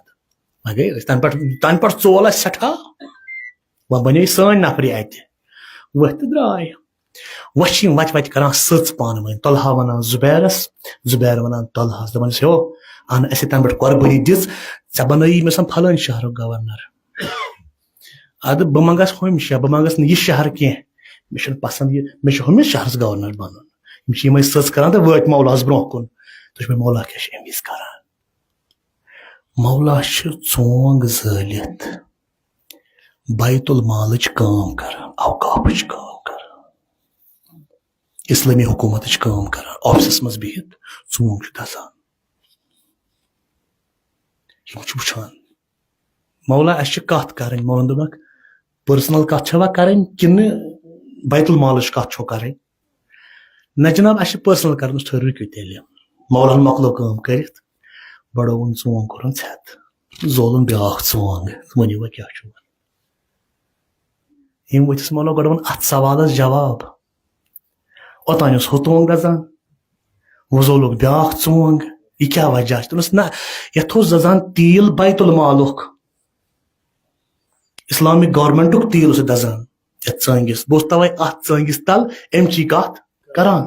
وۄنۍ گٔے أسۍ تَنہٕ پٮ۪ٹھ، تَنہٕ پٮ۪ٹھ ژول اَسہِ سٮ۪ٹھاہ۔ وۄنۍ بنے سٲنۍ نفری اَتہِ۔ ؤتھۍ تہٕ درٛاے۔ وۄنۍ چھِ یِم وَتہِ وَتہِ کران سٕژ پانہٕ ؤنۍ۔ طلحہ وَنان زُبیرَس، زُبیر وَنان طلحہَس، دَپان چھِس، "ہیو، اَن اَسہِ تَمہِ پٮ۪ٹھ قۄربٲنی دِژ، ژےٚ بَنٲیی مےٚ سۄ پھلٲنۍ شہرُک گورنر۔ اَدٕ بہٕ منٛگَس ہُمہِ شاہ، بہٕ منٛگَس نہٕ یہِ شہر کینٛہہ، مےٚ چھُنہٕ پَسنٛد یہِ، مےٚ چھُ ہُمِس شہرَس گورنر بَنُن۔" یِم چھِ یِمَے سٕژ کران تہٕ وٲتۍ مولاہَس برونٛہہ کُن۔ تُہۍ چھِو مولا کیٛاہ چھِ أمِس کران؟ مولا چھِ ژونٛگ زٲلِتھ بیت المالٕچ کٲم کران، اوقافٕچ کٲم کران، اسلٲمی حکوٗمتٕچ کٲم کران، آفسس منٛز بِہِتھ ژوٗنٛٹھۍ چھُ دَزان۔ یِم چھِ وٕچھان، "مولا، اَسہِ چھِ کَتھ کَرٕنۍ۔" مولن دوٚپنَکھ، "پٔرسنل کَتھ چھَوا کَرٕنۍ کِنہٕ بیت المالٕچ کَتھ چھو کَرٕنۍ؟" "نہ جناب، اَسہِ چھِ پٔرسنل کَرٕنۍ۔" "ٹھٔہرِو، رُکِو تیٚلہِ۔" مولن مۄکلٲو کٲم کٔرِتھ، بڑووُن ژوٗنٛگ، کوٚرُن ژھٮ۪تھ، زولُن بیٛاکھ ژوٗنٛگ، "ؤنِو وۄنۍ کیٛاہ چھُو وَنُن؟" ییٚمۍ ؤتھِس مولو گۄڈٕ ووٚن اَتھ سوالَس جواب۔ اوٚتام اوس ہُہ ژوٗنٛگ دَزان، وۄنۍ زولُکھ بیٛاکھ ژوٗنٛگ، یہِ کیٛاہ وجہ چھُ؟ دوٚپنَس، "نہ، یَتھ اوس دَزان تیٖل بیت المالُک، اسلامک گورنمنٹُک تیٖل اوس یہِ دَزان یَتھ ژٲنٛگِس، بہٕ اوسُس تَوَے اَتھ ژٲنٛگِس تَل اَمچی کَتھ کَران۔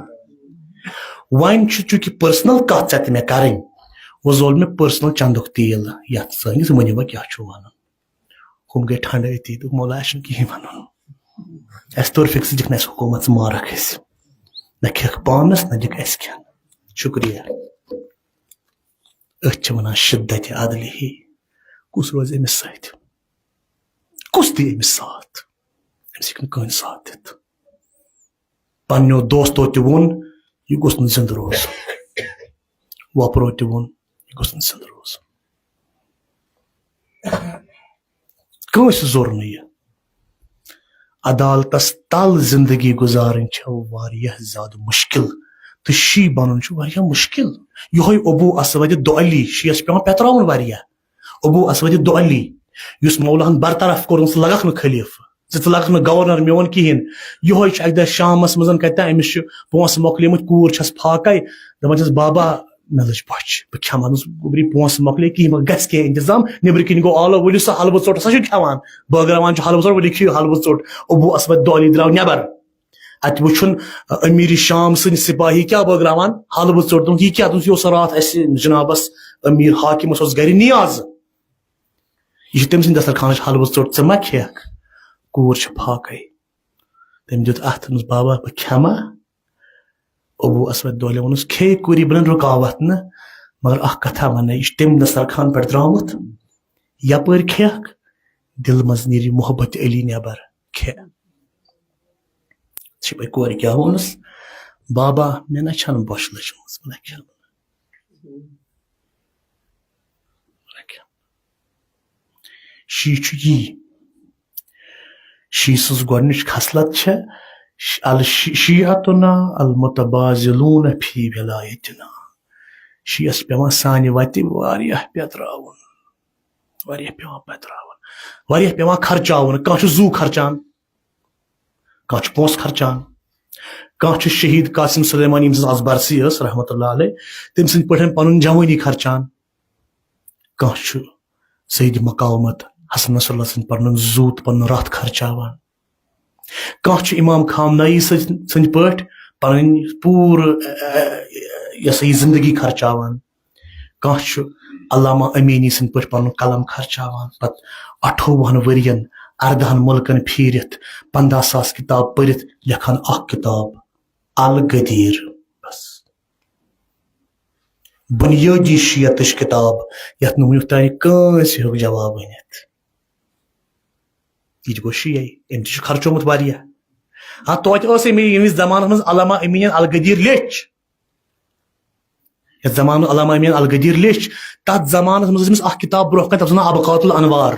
وۄنۍ چھُ چوٗنٛکہِ پٔرسنل کَتھ ژےٚ تہٕ مےٚ کَرٕنۍ، وۄنۍ زول مےٚ پٔرسنل چندُک تیٖل یَتھ ژٲنٛگِس، ؤنِو وۄنۍ کیٛاہ چھُو وَنُن؟" ہُم گٔے ٹھنڈٕ أتی، دوٚپ، "مولا، اَسہِ چھُنہٕ کِہیٖنۍ وَنُن۔ اَسہِ توٚر فِکرِ، دِکھ نہٕ اَسہِ حکوٗمت ژٕ مارَکھ اَسہِ، نہ کھٮ۪کھ پانَس، نہ دِکھ اَسہِ کھٮ۪ن۔ شُکریہ۔" أتھۍ چھِ وَنان شِدَتِ عدلِہی۔ کُس روزِ أمِس سۭتۍ؟ کُس دِیہِ أمِس ساتھ؟ أمِس ہیٚکہِ نہٕ کٕہٕنۍ ساتھ دِتھ۔ پنٛنیو دوستو تہِ ووٚن، "یہِ گوٚژھ نہٕ زِندٕ روزُن۔" وۄپرو تہِ ووٚن، "یہِ گوٚژھ نہٕ زِندٕ روزُن۔" کٲنٛسہِ زور نہٕ یہِ۔ عدالتس تل زندگی گُزارٕنۍ چھےٚ واریاہ زیادٕ مُشکِل تہٕ شی بنُن چھُ واریاہ مُشکِل۔ یِہوٚے ابو اسود دُعلی، شیس چھُ پٮ۪وان پٮ۪تراوُن واریاہ۔ ابو اسود دُعلی، یُس مولاہن برطرف کوٚرُن، سُہ لگکھ نہٕ خلیفہٕ، ژٕ، ژٕ لگکھ نہٕ گورنر میون کِہیٖنۍ۔ یِہوٚے چھُ اکہِ دۄہ شامس منٛز کتہِ تام، أمِس چھِ پونٛسہٕ مۄکلیمٕتۍ، کوٗر چھس فاقے، دپان چھس، "بابا، مےٚ لٔج بۄچھِ، بہٕ کھٮ۪مہٕ ہا نہٕ گوٚبری، پونٛسہٕ مۄکلے کِہیٖنۍ، مگر گژھِ کینٛہہ انتظام، نیٚبرٕ کِنۍ گوٚو آلو، ؤلِو سا حلوٕ ژوٚٹ ہسا چھُ کھٮ۪وان، بٲگراوان چھُ حلوٕ ژوٚٹ، ؤلِو کھیٚیِو حلوٕ ژوٚٹ۔" ابو اسود دُعلی درٛاو نٮ۪بر۔ اتہِ وُچھُن، ا، امیر شام سٕنٛدۍ سپاہی کیٛاہ بٲگراوان، حلوٕ ژوٚٹ۔ دوٚپُکھ، "یہِ کیٛاہ؟" دوٚپُس، "یہِ اوس راتھ اسہِ جنابس امیر حاکمس اوس گرِ نیاز، یہِ چھُ تٔمۍ سٕنٛدِ دسترخانٕچ حلوٕ ژوٚٹ، ژٕ ما کھیٚکھ؟" کوٗر چھِ فاقے۔ تٔمۍ دیُت اتھٕ، دوٚپنس، "بابا، بہٕ کھٮ۪مہٕ ہا؟" ابو اسود دولہِ ووٚنُس، "کھے کوٗری، بہٕ نہٕ رُکاوتھ نہٕ، مگر اکھ کتھا ونَے، یہِ چھُ تمہِ دسترخان پٮ۪ٹھ درٛامُت، یپٲرۍ کھیٚکھ، دِلہٕ منٛز نیرِ محبت علی نٮ۪بر، کھے۔" چھِ بھائی کورِ کیٛاہ ووٚنُس، "بابا، مےٚ نہ چھَنہٕ بۄچھِ لٔجمٕژ، بہٕ نہ کھٮ۪مہٕ نہٕ۔" بہٕ نہ کھٮ۪مہٕ نہٕ۔ شی چھُ یی۔ شی سٕنٛز گۄڈٕنِچ خصلت چھےٚ ش-، الشی-، شیعتنا المتبازلون فی ولایتنا۔ شیعس چھِ پٮ۪وان سانہِ وتہِ واریاہ پٮ۪تراوُن، واریاہ پٮ۪وان پٮ۪تراوُن، واریاہ پٮ۪وان خرچاوُن۔ کانٛہہ چھُ زُو خرچان، کانٛہہ چھُ پونٛسہٕ خرچان، کانٛہہ چھُ شہید قاسم سلیمانی، ییٚمۍ سٕنٛز آز برسی ٲس، رحمتہ اللہ علیہ، تٔمۍ سٕنٛدۍ پٲٹھۍ پنُن جوٲنی خرچان۔ کانٛہہ چھُ سید مقاومت حسن نصر اللہ سٕنٛدۍ پنُن زُو تہٕ پنُن رتھ خرچاوان۔ کانٛہہ چھُ امام خامنائی سٕنٛدۍ، سٕنٛدۍ پٲٹھۍ پنٕنۍ پوٗرٕ، ا، ا، یہِ ہسا یہِ زندگی خرچاوان۔ کانٛہہ چھُ علامہ امینی سٕنٛدۍ پٲٹھۍ پنُن قلم خرچاوان، پتہٕ اَٹھووُہن ؤرین اردہن مُلکن پھیٖرِتھ، پنٛداہ ساس کِتاب پٔرِتھ، لیکھان اکھ کِتاب، الغدیر۔ بس۔ بُنیٲدی شیعتٕچ کِتاب، یَتھ نہٕ وُنیُک تانۍ کٲنٛسہِ ہیوٚک جواب ؤنِتھ۔ یہِ تہِ گوٚو شیعی، أمۍ تہِ چھُ خرچومُت واریاہ۔ ہاں، توتہِ ٲس أمۍ ییٚمہِ وِزِ زمانس منٛز علامہ امین الغدیر لیٚچھ۔ یَتھ زمانہٕ علامہ امین الغدیر لیٚچھ، تَتھ زمانس منٛز ٲس أمِس اکھ کِتاب برونٛہہ کَنہِ، تَتھ اوس ناو ابقات الانوار۔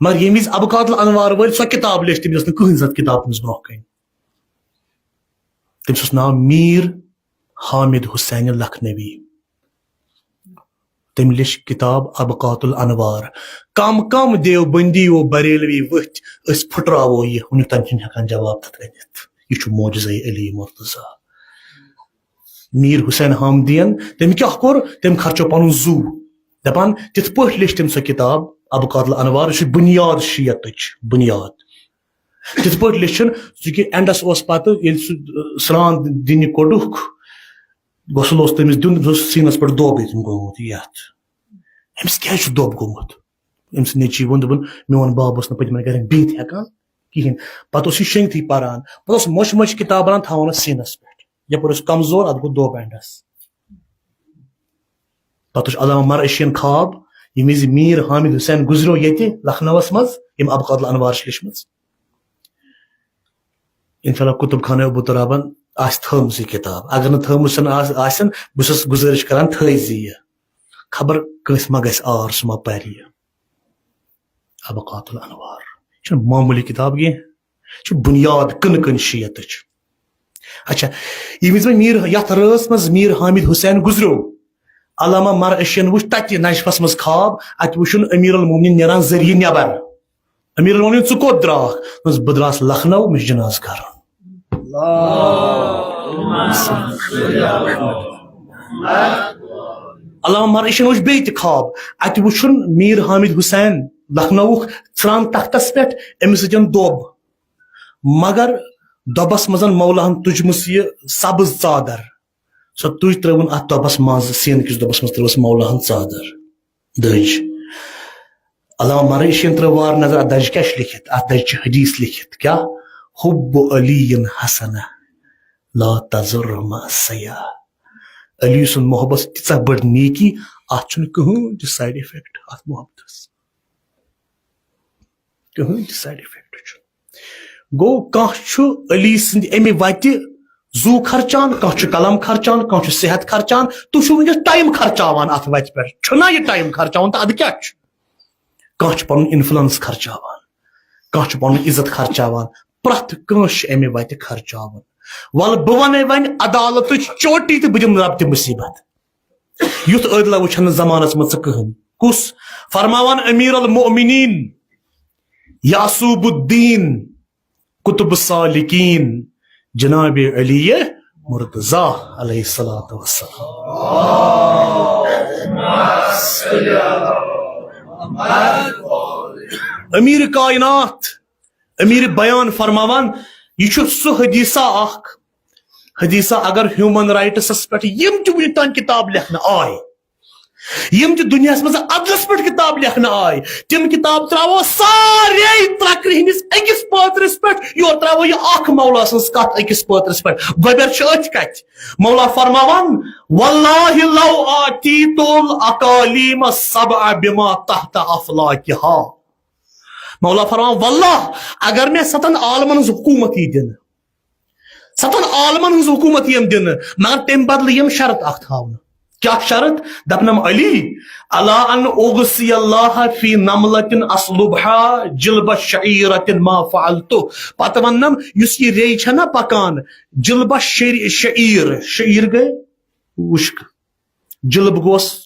مگر ییٚمہِ وِزِ ابقات الانوار وٲلۍ سۄ کِتاب لیٚچھ، تٔمِس ٲس نہٕ کٕہٕنۍ زَن کِتاب تٔمِس برونٛہہ کَنہِ۔ تٔمِس اوس ناو میٖر حامد حسین لکھنوی۔ تٔمۍ لیٚچھ کتاب ابقات الانوار۔ کم کم دیوبندی و بریلوی ؤتھۍ، أسۍ پھُٹراوو یہِ، وُنیُک تام چھِنہٕ ہٮ۪کان جواب تتھ ؤنِتھ۔ یہِ چھُ معجزے علی مرتضی۔ میر حسین حامدین، تٔمۍ کیٛاہ کوٚر؟ تٔمۍ خرچو پنُن زُو۔ دپان، تِتھ پٲٹھۍ لیٚچھ تٔمۍ سۄ کتاب ابقات الانوار، یہِ چھُ بنیاد شیعتٕچ، بنیاد۔ تِتھ پٲٹھۍ لیٚچھُن، چونکہ اینڈس اوس پتہٕ، ییٚلہِ سُہ، ٲ، سرٛان دِنہِ کوٚڈُکھ، غسل اوس تٔمِس دیُن، تٔمِس اوس سیٖنس پٮ۪ٹھ دۄب ییٚتٮ۪ن گوٚمُت یتھ۔ أمِس کیٛازِ چھُ دۄب گوٚمُت؟ أمۍ سٕنٛدۍ نیٚچوۍ ووٚن، دوٚپُن، میون بب اوس نہٕ پٔتمہِ لٹہِ گرِ بِہِتھ ہٮ۪کان کِہینۍ۔ پتہٕ اوس یہِ شۄنٛگتھٕے پران۔ پتہٕ اوس مۄچھِ مۄچھِ کِتاب انان، تھاوان ٲس سیٖنس پٮ۪ٹھ۔ یپٲرۍ اوس کمزور، اتھ گوٚو دۄب اینڈس۔ پتہٕ وٕچھ علامہ مرعشین خواب، ییٚمہِ وِزِ میر حامد حسین گُزریو ییٚتہِ لکھنؤس منٛز، ییٚمۍ ابقات الانوار چھِ لیچھمٕژ۔ انشاءاللہ کتب خانہ ابو ترابن آسہِ تھٲومٕژ یہِ کتاب، اگر نہٕ تھٲومٕژ چھَنہٕ آس-، آسن، بہٕ چھُس گُزٲرِش کران تھٲیزِ یہِ، خبر کٲنٛسہِ ما گژھِ آر، سُہ ما پرِ یہِ۔ ابقات الانوار چھنہٕ معموٗلی کتاب کینٛہہ، یہِ چھُ بنیاد کٕنہٕ کٕنہٕ شیعتٕچ۔ اچھا، ییٚمہِ وِزِ وۄنۍ میر، یتھ رٲژ منٛز میر حامد حسین گُزریو، علامہ مرعشین وُچھ تتہِ نجفس منٛز خواب، اتہِ وُچھُن امیر المومنین نیران ذٔریعہٕ نٮ۪بر۔ امیر المومنین، ژٕ کوٚت درٛاکھ؟ دوٚپنس، بہٕ درٛاس لکھنؤ، مےٚ چھُ جنازٕ کرُن۔ علامہ مرعشین وُچھ بیٚیہِ تہِ خواب، اتہِ وُچھُن میر حامد حسین لکھنؤک ژھران تختس پٮ۪ٹھ، أمِس سۭتۍ دوٚب، مگر دۄبس منٛز مولاہن تُجمٕژ یہِ سبز ژادر، سۄ تُج ترٲوٕن اتھ دۄبس منٛز، سیٖنہٕ کِس دۄبس منٛز ترٲوٕس مولاہن ژادر، دٔج۔ علامہ مرعشین ترٲو وار نظر، اتھ دجہِ کیٛاہ چھُ لیکھِتھ؟ اتھ دجہِ چھُ حدیث لیکھِتھ، کیٛاہ؟ حب علی حسنہ لا تضر مع السیاح۔ علی سُنٛد محبت چھِ تیٖژاہ بٔڑ نیکی، اتھ چھُنہٕ کٕہٕنۍ تہِ سایڈ افیکٹ اتھ محبتس۔ کٕہٕنۍ تہِ سایڈ افیکٹ چھُنہٕ۔ گوٚو، کانٛہہ چھُ علی سٕنٛدِ اَمہِ وَتہِ زُو خرچان، کانٛہہ چھُ قلم خرچان، کانٛہہ چھُ صحت خرچان۔ تُہۍ چھِو وٕنکیٚس ٹایم خرچاوان اَتھ وَتہِ پٮ۪ٹھ، چھُنہ یہِ ٹایم خرچاوان؟ تہٕ اَدٕ کیٛاہ چھُ؟ کانٛہہ چھُ پَنُن انفلوئنس خرچاوان، کانٛہہ چھُ پَنُن عزت خرچاوان، پرٛٮ۪تھ کٲنٛسہِ چھُ اَمہِ وَتہِ خرچاوُن۔ وَلہٕ بہٕ وَنَے وۄنۍ عدالتٕچ چوٹی تہٕ بہٕ دِمہٕ رَبہِ تہِ مُصیٖبت۔ یُتھ عٲدلہ وٕچھن نہٕ زمانس منٛز ژٕ کٕہٕنۍ۔ کُس؟ فرماوان امیر المؤمنین، یعصوب الدین، قطب سالکین، جناب علی مرتضی علیہ الصلوۃ والسلام۔ امیر کائنات، امیر بیان فرماوان، یہِ چھُ سُہ حدیثہ اکھ، حدیثہ اگر ہیومن رائٹسس پٮ۪ٹھ یِم تہِ وُنیُک تام کتاب لیکھنہٕ آے، یِم تہِ دُنیاہس منٛز عدلس پٮ۪ٹھ کتاب لیکھنہٕ آے، تِم کتاب ترٛاوو سارے ترٛکرِ ہٕنٛدِس أکِس پٲترِس پٮ۪ٹھ، یورٕ ترٛاوو یہِ اکھ مولا سٕنٛز کتھ أکِس پٲترِس پٮ۪ٹھ۔ گۄبٮ۪ر چھِ أتھۍ کتھِ۔ مولا فرماوان، واللہ لو آتیت الاقالیم السبع بما تحت افلاکہا۔ مولا فرماوان، واللہ، اگر مےٚ ستن عالمن ہٕنٛز حکومت یی دِنہٕ، ستن عالمن ہٕنٛز حکومت یِم دِنہٕ، مگر تمہِ بدلہٕ یِم شرط اکھ تھاونہٕ۔ کیٛاہ شرط؟ دپنم علی، الا ان اغثی اللہ فی نملۃ اصلبھا جلب شعیرۃ ما فعلت۔ پتہٕ وننم، یُس یہِ ریٚے چھےٚ نا پکان، جلب شعیر، شعیر گٔے وُشک، جلب گوس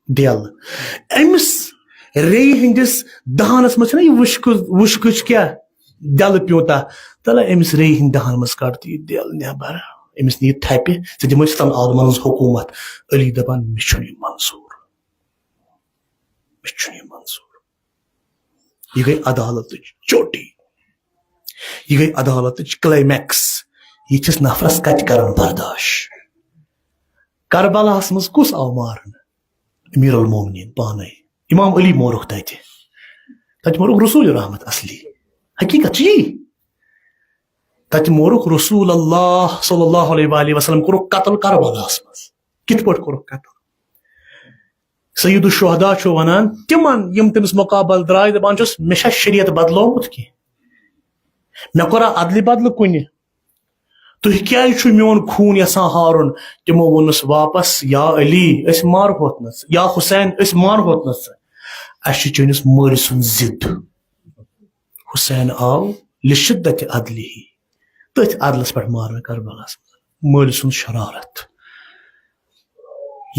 دٮ۪ل۔ أمِس ریٚیہِ ہٕنٛدِس دہانس منٛز چھَنہ یہِ وُشکہٕ، وُشکٕچ کیٛاہ دٮ۪لہٕ پیوٗنٛتاہ؟ تَلہ أمِس ریٚیہِ ہٕنٛدِ دہانہٕ منٛز کَڑ تہٕ یہِ دٮ۪ل نٮ۪بر۔ أمِس نِیہِ تھپہِ، ژٕ دِمَے ستن عالمن ہٕنٛز حکوٗمت۔ علی دَپان، مےٚ چھُنہٕ یہِ منظوٗر، مےٚ چھُنہٕ یہِ منظوٗر۔ یہِ گٔے عدالتٕچ چوٹی، یہِ گٔے عدالتٕچ کلائمیکس۔ یِتھِس نفرس کتہِ کرن برداش؟ کربلاہس منٛز کُس آو مارنہٕ؟ امیر المومنین پانے۔ امام علی مورُکھ تتہِ، تتہِ مورُکھ رسول رحمت اصلی۔ حقیقت چھِ یی، تتہِ مورُکھ رسول اللہ صلی اللہ علیہ وآلہ وسلم، کوٚرُکھ قتل کربلاہس منٛز۔ کِتھ پٲٹھۍ کوٚرُکھ قتل؟ سید الشہداء چھُ ونان، تِمن یِم تٔمِس مقابل درٛاے، دپان چھُس، مےٚ چھا شریعت بدلومُت کینٛہہ؟ مےٚ کوٚرا عدلہِ بدلہٕ کُنہِ؟ تُہۍ کیٛازِ چھُو میون خوٗن یژھان ہارُن؟ تِمو ووٚنُس واپس، یا علی، أسۍ مارہوتھ نہٕ ژٕ، یا حسین، أسۍ مارہوتھ نہٕ ژٕ۔ اَسہِ چھُ چٲنِس مٲلۍ سُنٛد ضد۔ حسین آو لشدت عدلہ، تٔتھۍ عدلس پٮ۪ٹھ مارنہٕ کربلاہس منٛز۔ مٲلۍ سُنٛد شرارت۔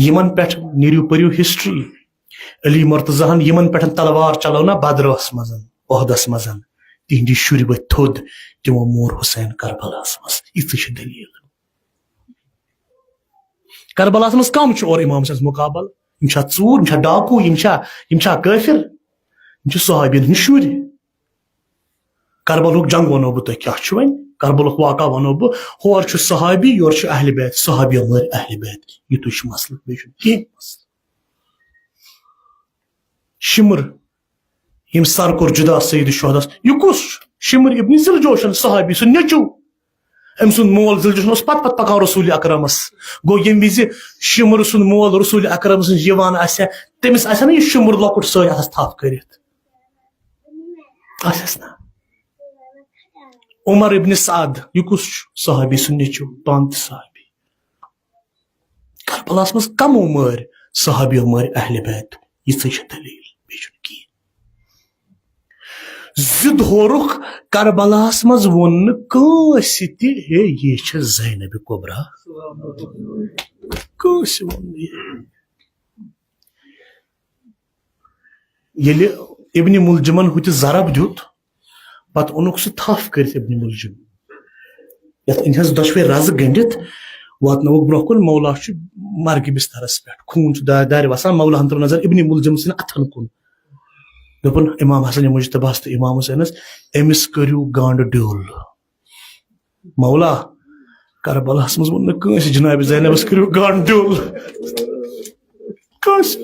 یِمن پٮ۪ٹھ نیٖرِو، پٔرِو ہسٹری۔ علی مرتضیٰ ہن یِمن پٮ۪ٹھ تلوار چلٲو نا بدرس منٛز، عہدس منٛز، تِہنٛدِ شُرۍ ؤتھۍ تھوٚد، تِمو مور حسین کربلاہس منٛز۔ یِژٕے چھِ دٔلیٖل۔ کربلاہس منٛز کم چھُ اورٕ امام حسینس مقابل؟ یِم چھا ژوٗر؟ یِم چھا ڈاکوٗ؟ یِم چھا، یِم چھا کٲفِر؟ یِم چھِ صحابین ہٕنٛدۍ شُرۍ۔ کربلُک جنگ ونو بہٕ تۄہہِ کیٛاہ چھُ وۄنۍ، کربلُک واقعہ ونو بہٕ۔ ہورٕ چھُ صحابی، یورٕ چھُ اہل بیت، صحابی مٲرۍ اہل بیت۔ یِتُے چھُ مسلہٕ، بیٚیہِ چھُنہٕ کینٛہہ مسلہٕ۔ شمر، ییٚمۍ سر کوٚر جدا سید شہدس، یہِ کُس چھُ؟ شمر ابن ذی الجوشن، صحابی سُنٛد نیٚچو۔ أمۍ سُنٛد مول ذی الجوشن اوس پتہٕ پتہٕ پکان رسول اکرمس۔ گوٚو، ییٚمہِ وِزِ شمر سُنٛد مول رسول اکرم سٕنٛز یِوان آسہِ ہا، تٔمِس آسہِ ہا نہ یہِ شمر لۄکُٹ سۭتۍ اتھس تھپھ کٔرِتھ؟ آسٮ۪س نا؟ عمر ابن سعد، یہِ کُس چھُ؟ صحابی سُنٛد نیٚچو، پانہٕ تہِ صحابی۔ کربلاہس منٛز کمو مٲرۍ؟ صحابیو مٲرۍ اہل بیت۔ یِژٕے چھِ دٔلیٖل، بیٚیہِ چھُنہٕ کِہیٖنۍ۔ ضد ہورُکھ کربلاہس منٛز ووٚن نہٕ کٲنٛسہِ تہِ، ہے، یہِ چھِ زینب کبریٰ۔ کٲنٛسہِ ووٚن نہٕ یہِ۔ ییٚلہِ ابن ملجمن ہُتہِ ضرب دیُت، پتہٕ اوٚنُکھ سُہ تھپھ کٔرِتھ ابن ملجم۔ یتھ أنۍ ہس دۄشوے رزٕ گٔنڈِتھ، واتنووُکھ برونٛہہ کُن۔ مولا چھُ مرگہِ بسترس پٮ۪ٹھ، خوٗن چھُ دارِ دارِ وسان۔ مولاہن ترٲو نظر ابن ملجم سٕنٛدٮ۪ن اتھن کُن۔ دوٚپُن امام حسن مجتبیٰ ہس تہٕ امام حسینس، أمِس کٔرِو گنڈ ڈیوٚل۔ مولا، کربلاہس منٛز ووٚن نہٕ کٲنٛسہِ جناب زینبس کٔرِو گنڈ ڈیوٚل۔ کٲنٛسہِ۔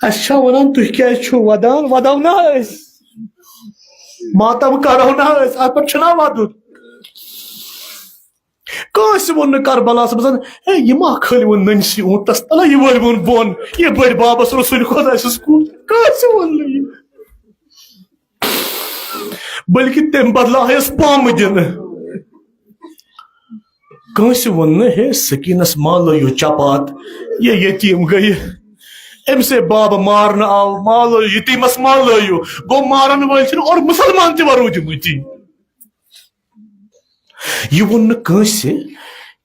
اَسہِ چھا وَنان، تُہۍ کیٛازِ چھِو وَدان؟ وَدو نا أسۍ۔ ماتم کرو نا أسۍ، اَتھ پٮ۪ٹھ چھُنا وَدُن؟ کٲنٛسہِ ووٚن نہٕ کربلاہس منٛز، "ہے، یہِ ما کھٲلِوُن نٔنۍ سی اوٗنٛٹس تَل، یہِ وٲلِوُن بۄن، یہِ بٔڈۍ بابس رسول خۄداے سٕنٛز کوٗر"۔ کٲنٛسہِ ووٚن نہٕ یہِ۔ بلکہِ تَمہِ بدلہٕ آیس پامہٕ دِنہٕ۔ کٲنٛسہِ ووٚن نہٕ، "ہے، سکیٖنس ما لٲیِو چپات، یہِ یتیٖم گٔیہِ۔ أمِس ہے بابہٕ مارنہٕ آو، ما لٲیِو، یتیٖمس ما لٲیِو۔" گوٚو، مارن وٲلۍ چھِنہٕ اورٕ مُسلمان تہِ وۄنۍ روٗدمٕتی۔ یہِ ووٚن نہٕ کٲنٛسہِ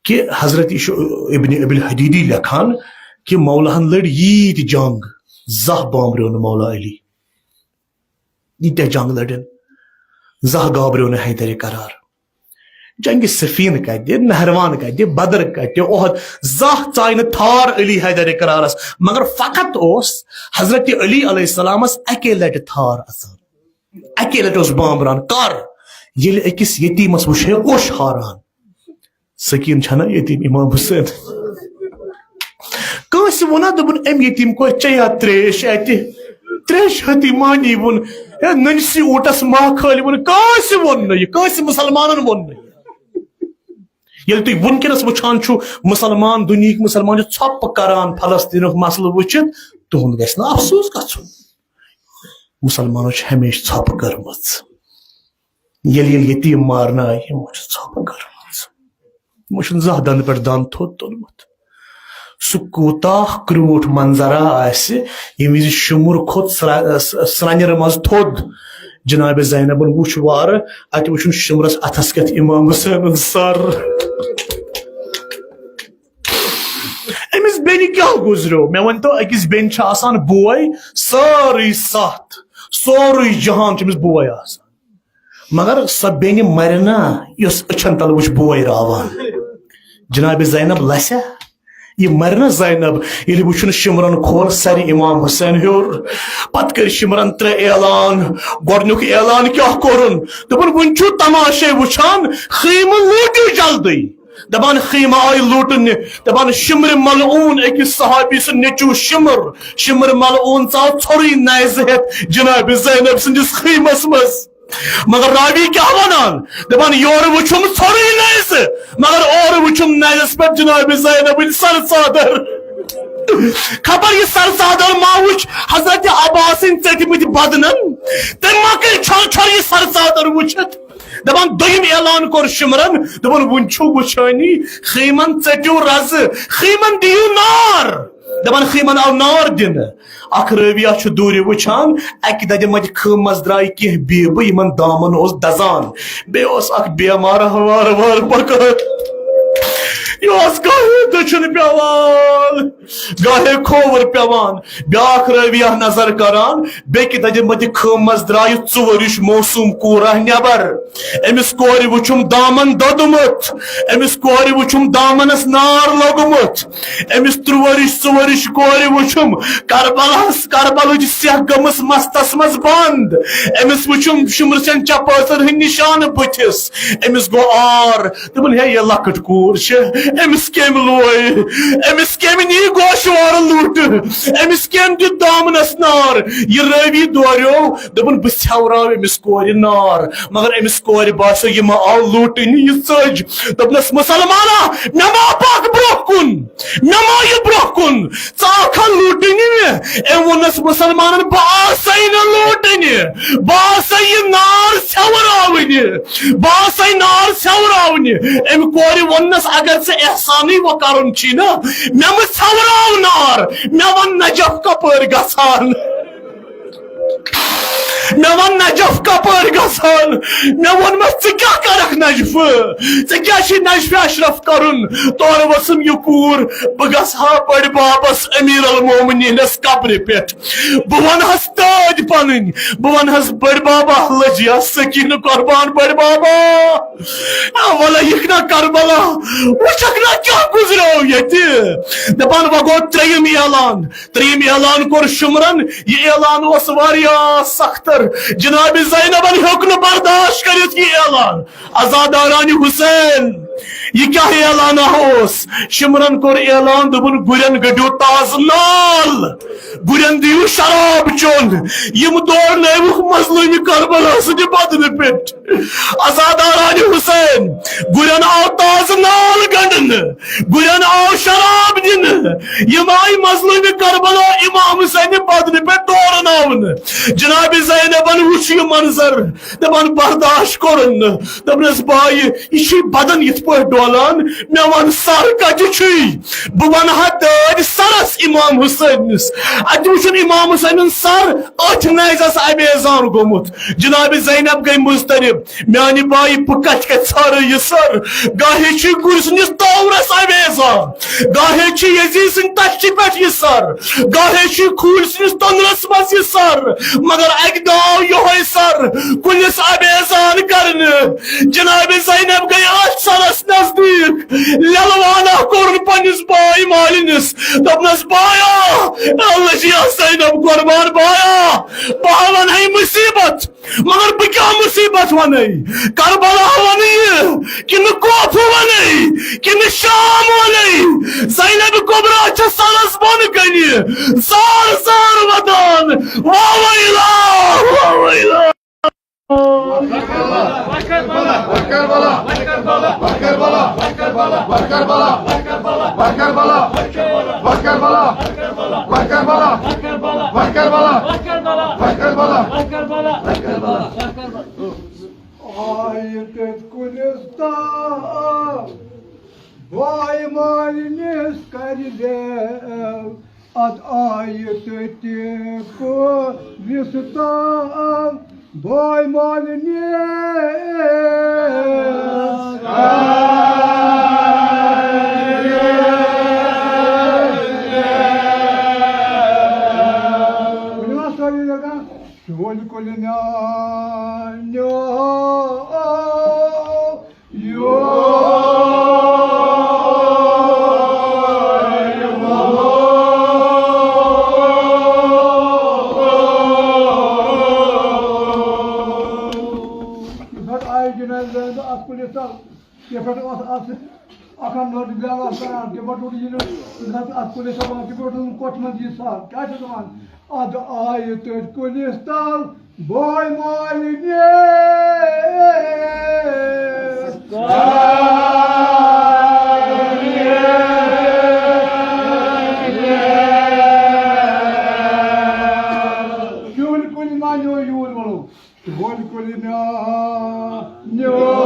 کہِ حضرت، یہِ چھُ ابن ابی الحدیدی لیکھان کہِ مولاہن لٔڑۍ ییٖتۍ جنگ، زانٛہہ بامبریو نہٕ مولا علی۔ ییٖتیٛاہ جنگ لٔڑِن، زانٛہہ گابریو نہٕ حیدر قرار۔ جنگِ صفین کتہِ، نہروان کتہِ، بدر کتہِ، احد، زانٛہہ ژایہِ نہٕ تھار علی حیدر قرارس، مگر فقط اوس حضرت علی علیہ السلامس اکے لٹہِ تھار اژان، اکے لٹہِ اوس بامبران۔ کر؟ ییٚلہِ أکِس یتیٖمس وٕچھِ ہے اوٚش ہاران۔ سکیٖن چھَنا یتیٖم امام حسین؟ کٲنٛسہِ ووٚنا، دوٚپُن، "أمۍ یتیٖم کورِ چیٚیا ترٛیش اَتہِ؟ ترٛیش ہتی مانی ووٚن، ہے، نٔنۍ سی اوٗنٛٹس ما کھٲلِوُن؟" کٲنٛسہِ ووٚن نہٕ یہِ، کٲنٛسہِ مُسلمانن ووٚن نہٕ یہِ۔ ییٚلہِ تُہۍ وٕنکیٚنس وٕچھان چھِو، مُسلمان، دُنیہٕکۍ مُسلمان چھِ ژھۄپہٕ کران فلسطیٖنُک مسلہٕ وٕچھِتھ، تُہُنٛد گژھِ نہٕ افسوٗس گژھُن؟ مُسلمانو چھِ ہمیشہِ ژھۄپہٕ کٔرمٕژ۔ ییٚلہِ ییٚلہِ یتیٖم مارنہٕ آیہِ، یِمو چھِ ژھۄپہٕ کٔرمٕژ۔ یِمو چھُنہٕ زانٛہہ دَنٛدٕ پٮ۪ٹھ دَنٛد تھوٚد تُلمُت۔ سُہ کوٗتاہ کرٛوٗٹھ منظرا آسہِ، ییٚمہِ وِزِ شُمُر کھوٚت سرٛ-، س-، سرٛنٮ۪ر منٛز تھوٚد۔ جناب زینبن وُچھ وارٕ، اَتہِ وُچھُن شُمرس اَتھس کٮ۪تھ امام حسینُن سر۔ أمِس بیٚنہِ کیٛاہ گُزریو؟ مےٚ ؤنۍتو، أکِس بیٚنہِ چھِ آسان بوے، سٲرٕے ستھ، سورُے جہان چھُ أمِس بوے آسان۔ مگر سۄ بیٚنہِ مرِ نا، یۄس أچھن تل وٕچھ بوے راوان۔ جناب زینب لسیا، یہِ مرِ نا زینب، ییٚلہِ وٕچھُن شمرن کھول سرِ امام حسین ہیوٚر۔ پتہٕ کٔرۍ شمرن ترٛےٚ اعلان۔ گۄڈٕنیُک اعلان کیٛاہ کوٚرُن؟ دوٚپُن، "وُنہِ چھُو تماشے وٕچھان، خیمہٕ لوٗٹِو جلدی۔" دپان خیمہٕ آیہِ لوٗٹنہِ، دپان شمرِ ملعون أکِس صحابی سُنٛد نیٚچو شمر، شمر ملعون ژاو ژھورُے نیزٕ ہٮ۪تھ جناب زینب سٕنٛدِس خیمس منٛز۔ مگر راوی کیٛاہ ونان؟ دپان یورٕ وُچھُم ژھورُے نیزٕ، مگر اورٕ وُچھُم نیزس پٮ۪ٹھ جناب زینبٕنۍ سر ژادر۔ خبر یہِ سر ژادر ما وُچھ حضرت عباسٕنۍ ژٔٹمٕتۍ بدنن؟ تٔمۍ ما کٔرۍ چھۄر چھۄر یہِ سر ژادر وُچھِتھ؟ دپان دوٚیِم اعلان کوٚر شمرن، دوٚپُن، "وُنہِ چھُو وُچھٲنی، خیمن ژٔٹِو رزٕ، خیمن دِیِو نار۔" دپان خیمن آو نار دِنہٕ۔ اکھ رٲویہ چھُ دوٗرِ وٕچھان، اکہِ دَدِ مَتہِ خٲمہٕ منٛز درٛایہِ کینٛہہ بیبہٕ، یِمن دامن اوس دزان۔ بیٚیہِ اوس اکھ بیمار وارٕ وارٕ پکان۔ یہِ اوس گاہے دٔچھُن پٮ۪وان، گاہے کھووُر پٮ۪وان۔ بیٛاکھ رٲویہ نظر کران، بیٚکہِ دَدِ مَتہِ خٲمہٕ منٛز درٛایہِ ژُ ؤرِش موسوم کوٗرہ نٮ۪بر۔ أمِس کورِ وُچھُم دامن دوٚدمُت، أمِس کورِ وُچھُم دامنس نار لوٚگمُت۔ أمِس ترٛوٚ ؤرِش، ژُ ؤرِش کورِ وُچھُم کربلاہس، کربلٕچ سیٚکھ گٔمٕژ مستس منٛز بنٛد۔ أمِس وُچھُم شمرٕ سٮ۪ن چپٲژن ہٕنٛدۍ نشانہٕ بُتھِس۔ أمِس گوٚو عار۔ دوٚپُن، ہے، یہِ لۄکٕٹ کوٗر چھِ، أمِس کٔمۍ لوے؟ أمِس کٔمۍ نی گوشوارٕ لوٗٹہٕ؟ أمِس کٔمۍ دیُت دامنس نار؟ یہِ رٲوی دوریو، دوٚپُن، بہٕ ژھٮ۪وراو أمِس کورِ نار۔ مگر أمِس کورِ باسیو، یہِ ما آو لوٗٹنہِ، یہِ ژٔج۔ دوٚپنس، مسلمانا، مےٚ ما پکھ برونٛہہ کُن، مےٚ ما یہِ برونٛہہ کُن، ژٕ آکھا لوٗٹنہِ مےٚ؟ أمۍ ووٚننس مسلمانن، بہٕ آسے نہٕ لوٗٹنہِ، بہٕ آسے یہِ نار ژھٮ۪وراونہِ، بہٕ آسے نار ژھٮ۪وراونہِ۔ أمۍ کورِ ووٚننس، اگر ژےٚ احسانٕے وۄنۍ کرُن چھی نا، مےٚ مہٕ ژھٮ۪وراو نار، مےٚ وَن نجف کپٲرۍ گژھان۔ مےٚ وَن نجف کپٲرۍ گژھان؟ مےٚ ووٚنمَس، ژٕ کیٛاہ کَرَکھ نجفہٕ؟ ژےٚ کیٛاہ چھُے نجفہِ اشرف کَرُن؟ تورٕ ؤژھٕم یہِ کوٗر، بہٕ گژھٕ ہا بٔڈۍ بابَس امیر المومنینَس قبرِ پٮ۪ٹھ۔ بہٕ وَنہَس تٲج پَنٕنۍ، بہٕ وَنہَس، بٔڈۍ بابا، لٔجیا سکیٖنہٕ قربان، بٔڈۍ بابا۔ آ، وَلہٕ یِکھ نا کربلا، وٕچھکھ نا کیٛاہ گُزریو ییٚتہِ۔ دَپان، وۄنۍ گوٚو ترٛیٚیِم اعلان۔ ترٛیٚیِم اعلان کوٚر شُمرن۔ یہِ اعلان اوس واریاہ سختر۔ جناب زینبن ہیوٚک نہٕ برداشت کٔرِتھ یہِ اعلان۔ عزادارانہِ حسین، یہِ کیٛاہ اعلانہ اوس؟ شُمرن کوٚر اعلان، دوٚپُن، گُرٮ۪ن گٔنٛڈِو تازٕ نال، گُرٮ۪ن دِیِو شراب چوٚن۔ یِم دورنٲوُکھ مظلومِ کربلا سٕنٛدِ بدنہٕ پٮ۪ٹھ۔ عزادارانہِ حسین، گُرٮ۪ن آو تازٕ نال گنٛڈنہٕ، گُرٮ۪ن آو شراب دِنہٕ۔ یِم آیہِ مظلومِ کربلا امام حسینہِ بدنہٕ پٮ۪ٹھ دورناونہٕ۔ جناب زینبن وُچھ یہِ منظر، دپان برداشت کوٚرُن نہٕ۔ دوٚپنس، بایہِ، یہِ چھُے بدن یِتھ پٲٹھۍ ڈولان، مےٚ وَن سر کتہِ چھُے؟ بہٕ وَنہٕ ہا دٲدۍ سرس امام حسینس۔ اتہِ وُچھُن امام حسینن سر أتھۍ نیزس ابیزان گوٚمُت۔ جناب زینب گٔے مضطرب۔ میانہِ بایہِ، بہٕ کتہِ کتہِ ژھارٕ یہِ سر؟ گاہے چھُ گُرۍ سٕنٛدِس تاورس اویزان، گاہے چھُ یزید سٕنٛدِ تخچہِ پٮ۪ٹھ یہِ سر، گاہے چھُ کھوٗرۍ سٕنٛدِس توٚنرس منٛز یہِ سر، مگر اکہِ دۄہ آو یِہوٚے سر کُلِس اویزان کرنہٕ۔ جناب زینب گٔے أتھۍ سرس نزدیٖک، لٮ۪لہٕ وانا کوٚرُن پننِس بایہِ مالِنِس، دوٚپنس، بایا، اللہ جی زینب قربان بایا، بہٕ ہا ونہٕ ہے مصیبت، مگر بہٕ کیٛاہ مصیبت ونے؟ کربلا ونے کِنہٕ کوفہٕ ونے کِنہٕ شام ونے؟ زینب کبریٰ چھےٚ سرس بۄن کنہِ زار زار ودان، وا ویلا، وا ویلا۔ آیہِ تٔتۍ کُلِس تام، بایہِ مالِنِس کَرِ لیو۔ اَتھ آیہِ تٔتۍ کُلِس تام، بایہِ مالِنِس کَرِ لیو۔ ؤنِو حظ سٲری لگان۔ شُہُل کُلہِ میٛانیو، یو۔ یُس حظ آیہِ جنازِ زینبہِ اَتھ کُلِس تَل، یَتھ پٮ۪ٹھ اوس اَتھ اکھ اکھ لٔٹ بیل اوس کران، تِمو ٹوٚٹ یہِ نہٕ، نتہٕ اتھ کُلِس اوس وَنان، تِمو ٹوٚٹ کوٚٹھ منٛز یہِ سر۔ کیٛاہ چھِ دَپان؟ ادٕ آیہِ تٔتھۍ کُلِس تل بٲے مالِنِس۔ شُہُل کُلۍ ما نیوٗ یوٗر وَلو۔ وۄنۍ کُلہِ میٛانیو۔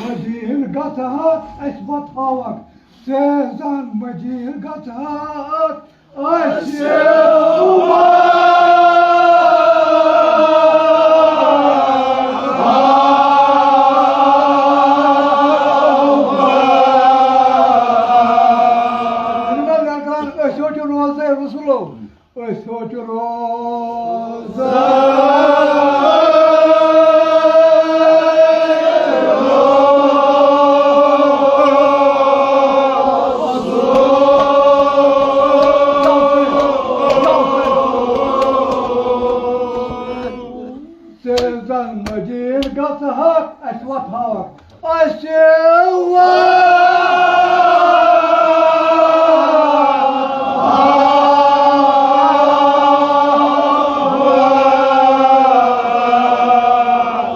مدیٖنہٕ گژھہَکھ، اَسہِ وۄتھاوَکھ، سیزن مدیٖنہٕ گژھہَکھ، اَسہِ أسۍ ہو چھِ روزدَر رسولو۔ أسۍ ہو چھِ روزدَر۔ سیزن مدیٖنہٕ گژھہَکھ، اَسہِ وۄتھاوَکھ، اَسہِ وۄتھاوَکھ۔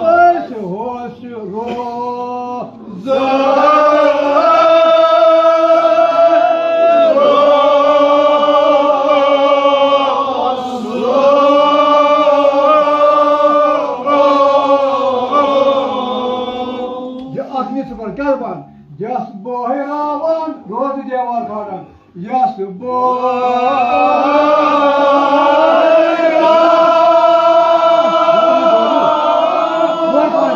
أسۍ ہو چھِ روزدَر۔ یہِ اکھ نِژ پَر کیٛاہ دَپان؟ یَس بٲہراوان روزٕ دیوار کھالان، یَس بٲہراوان۔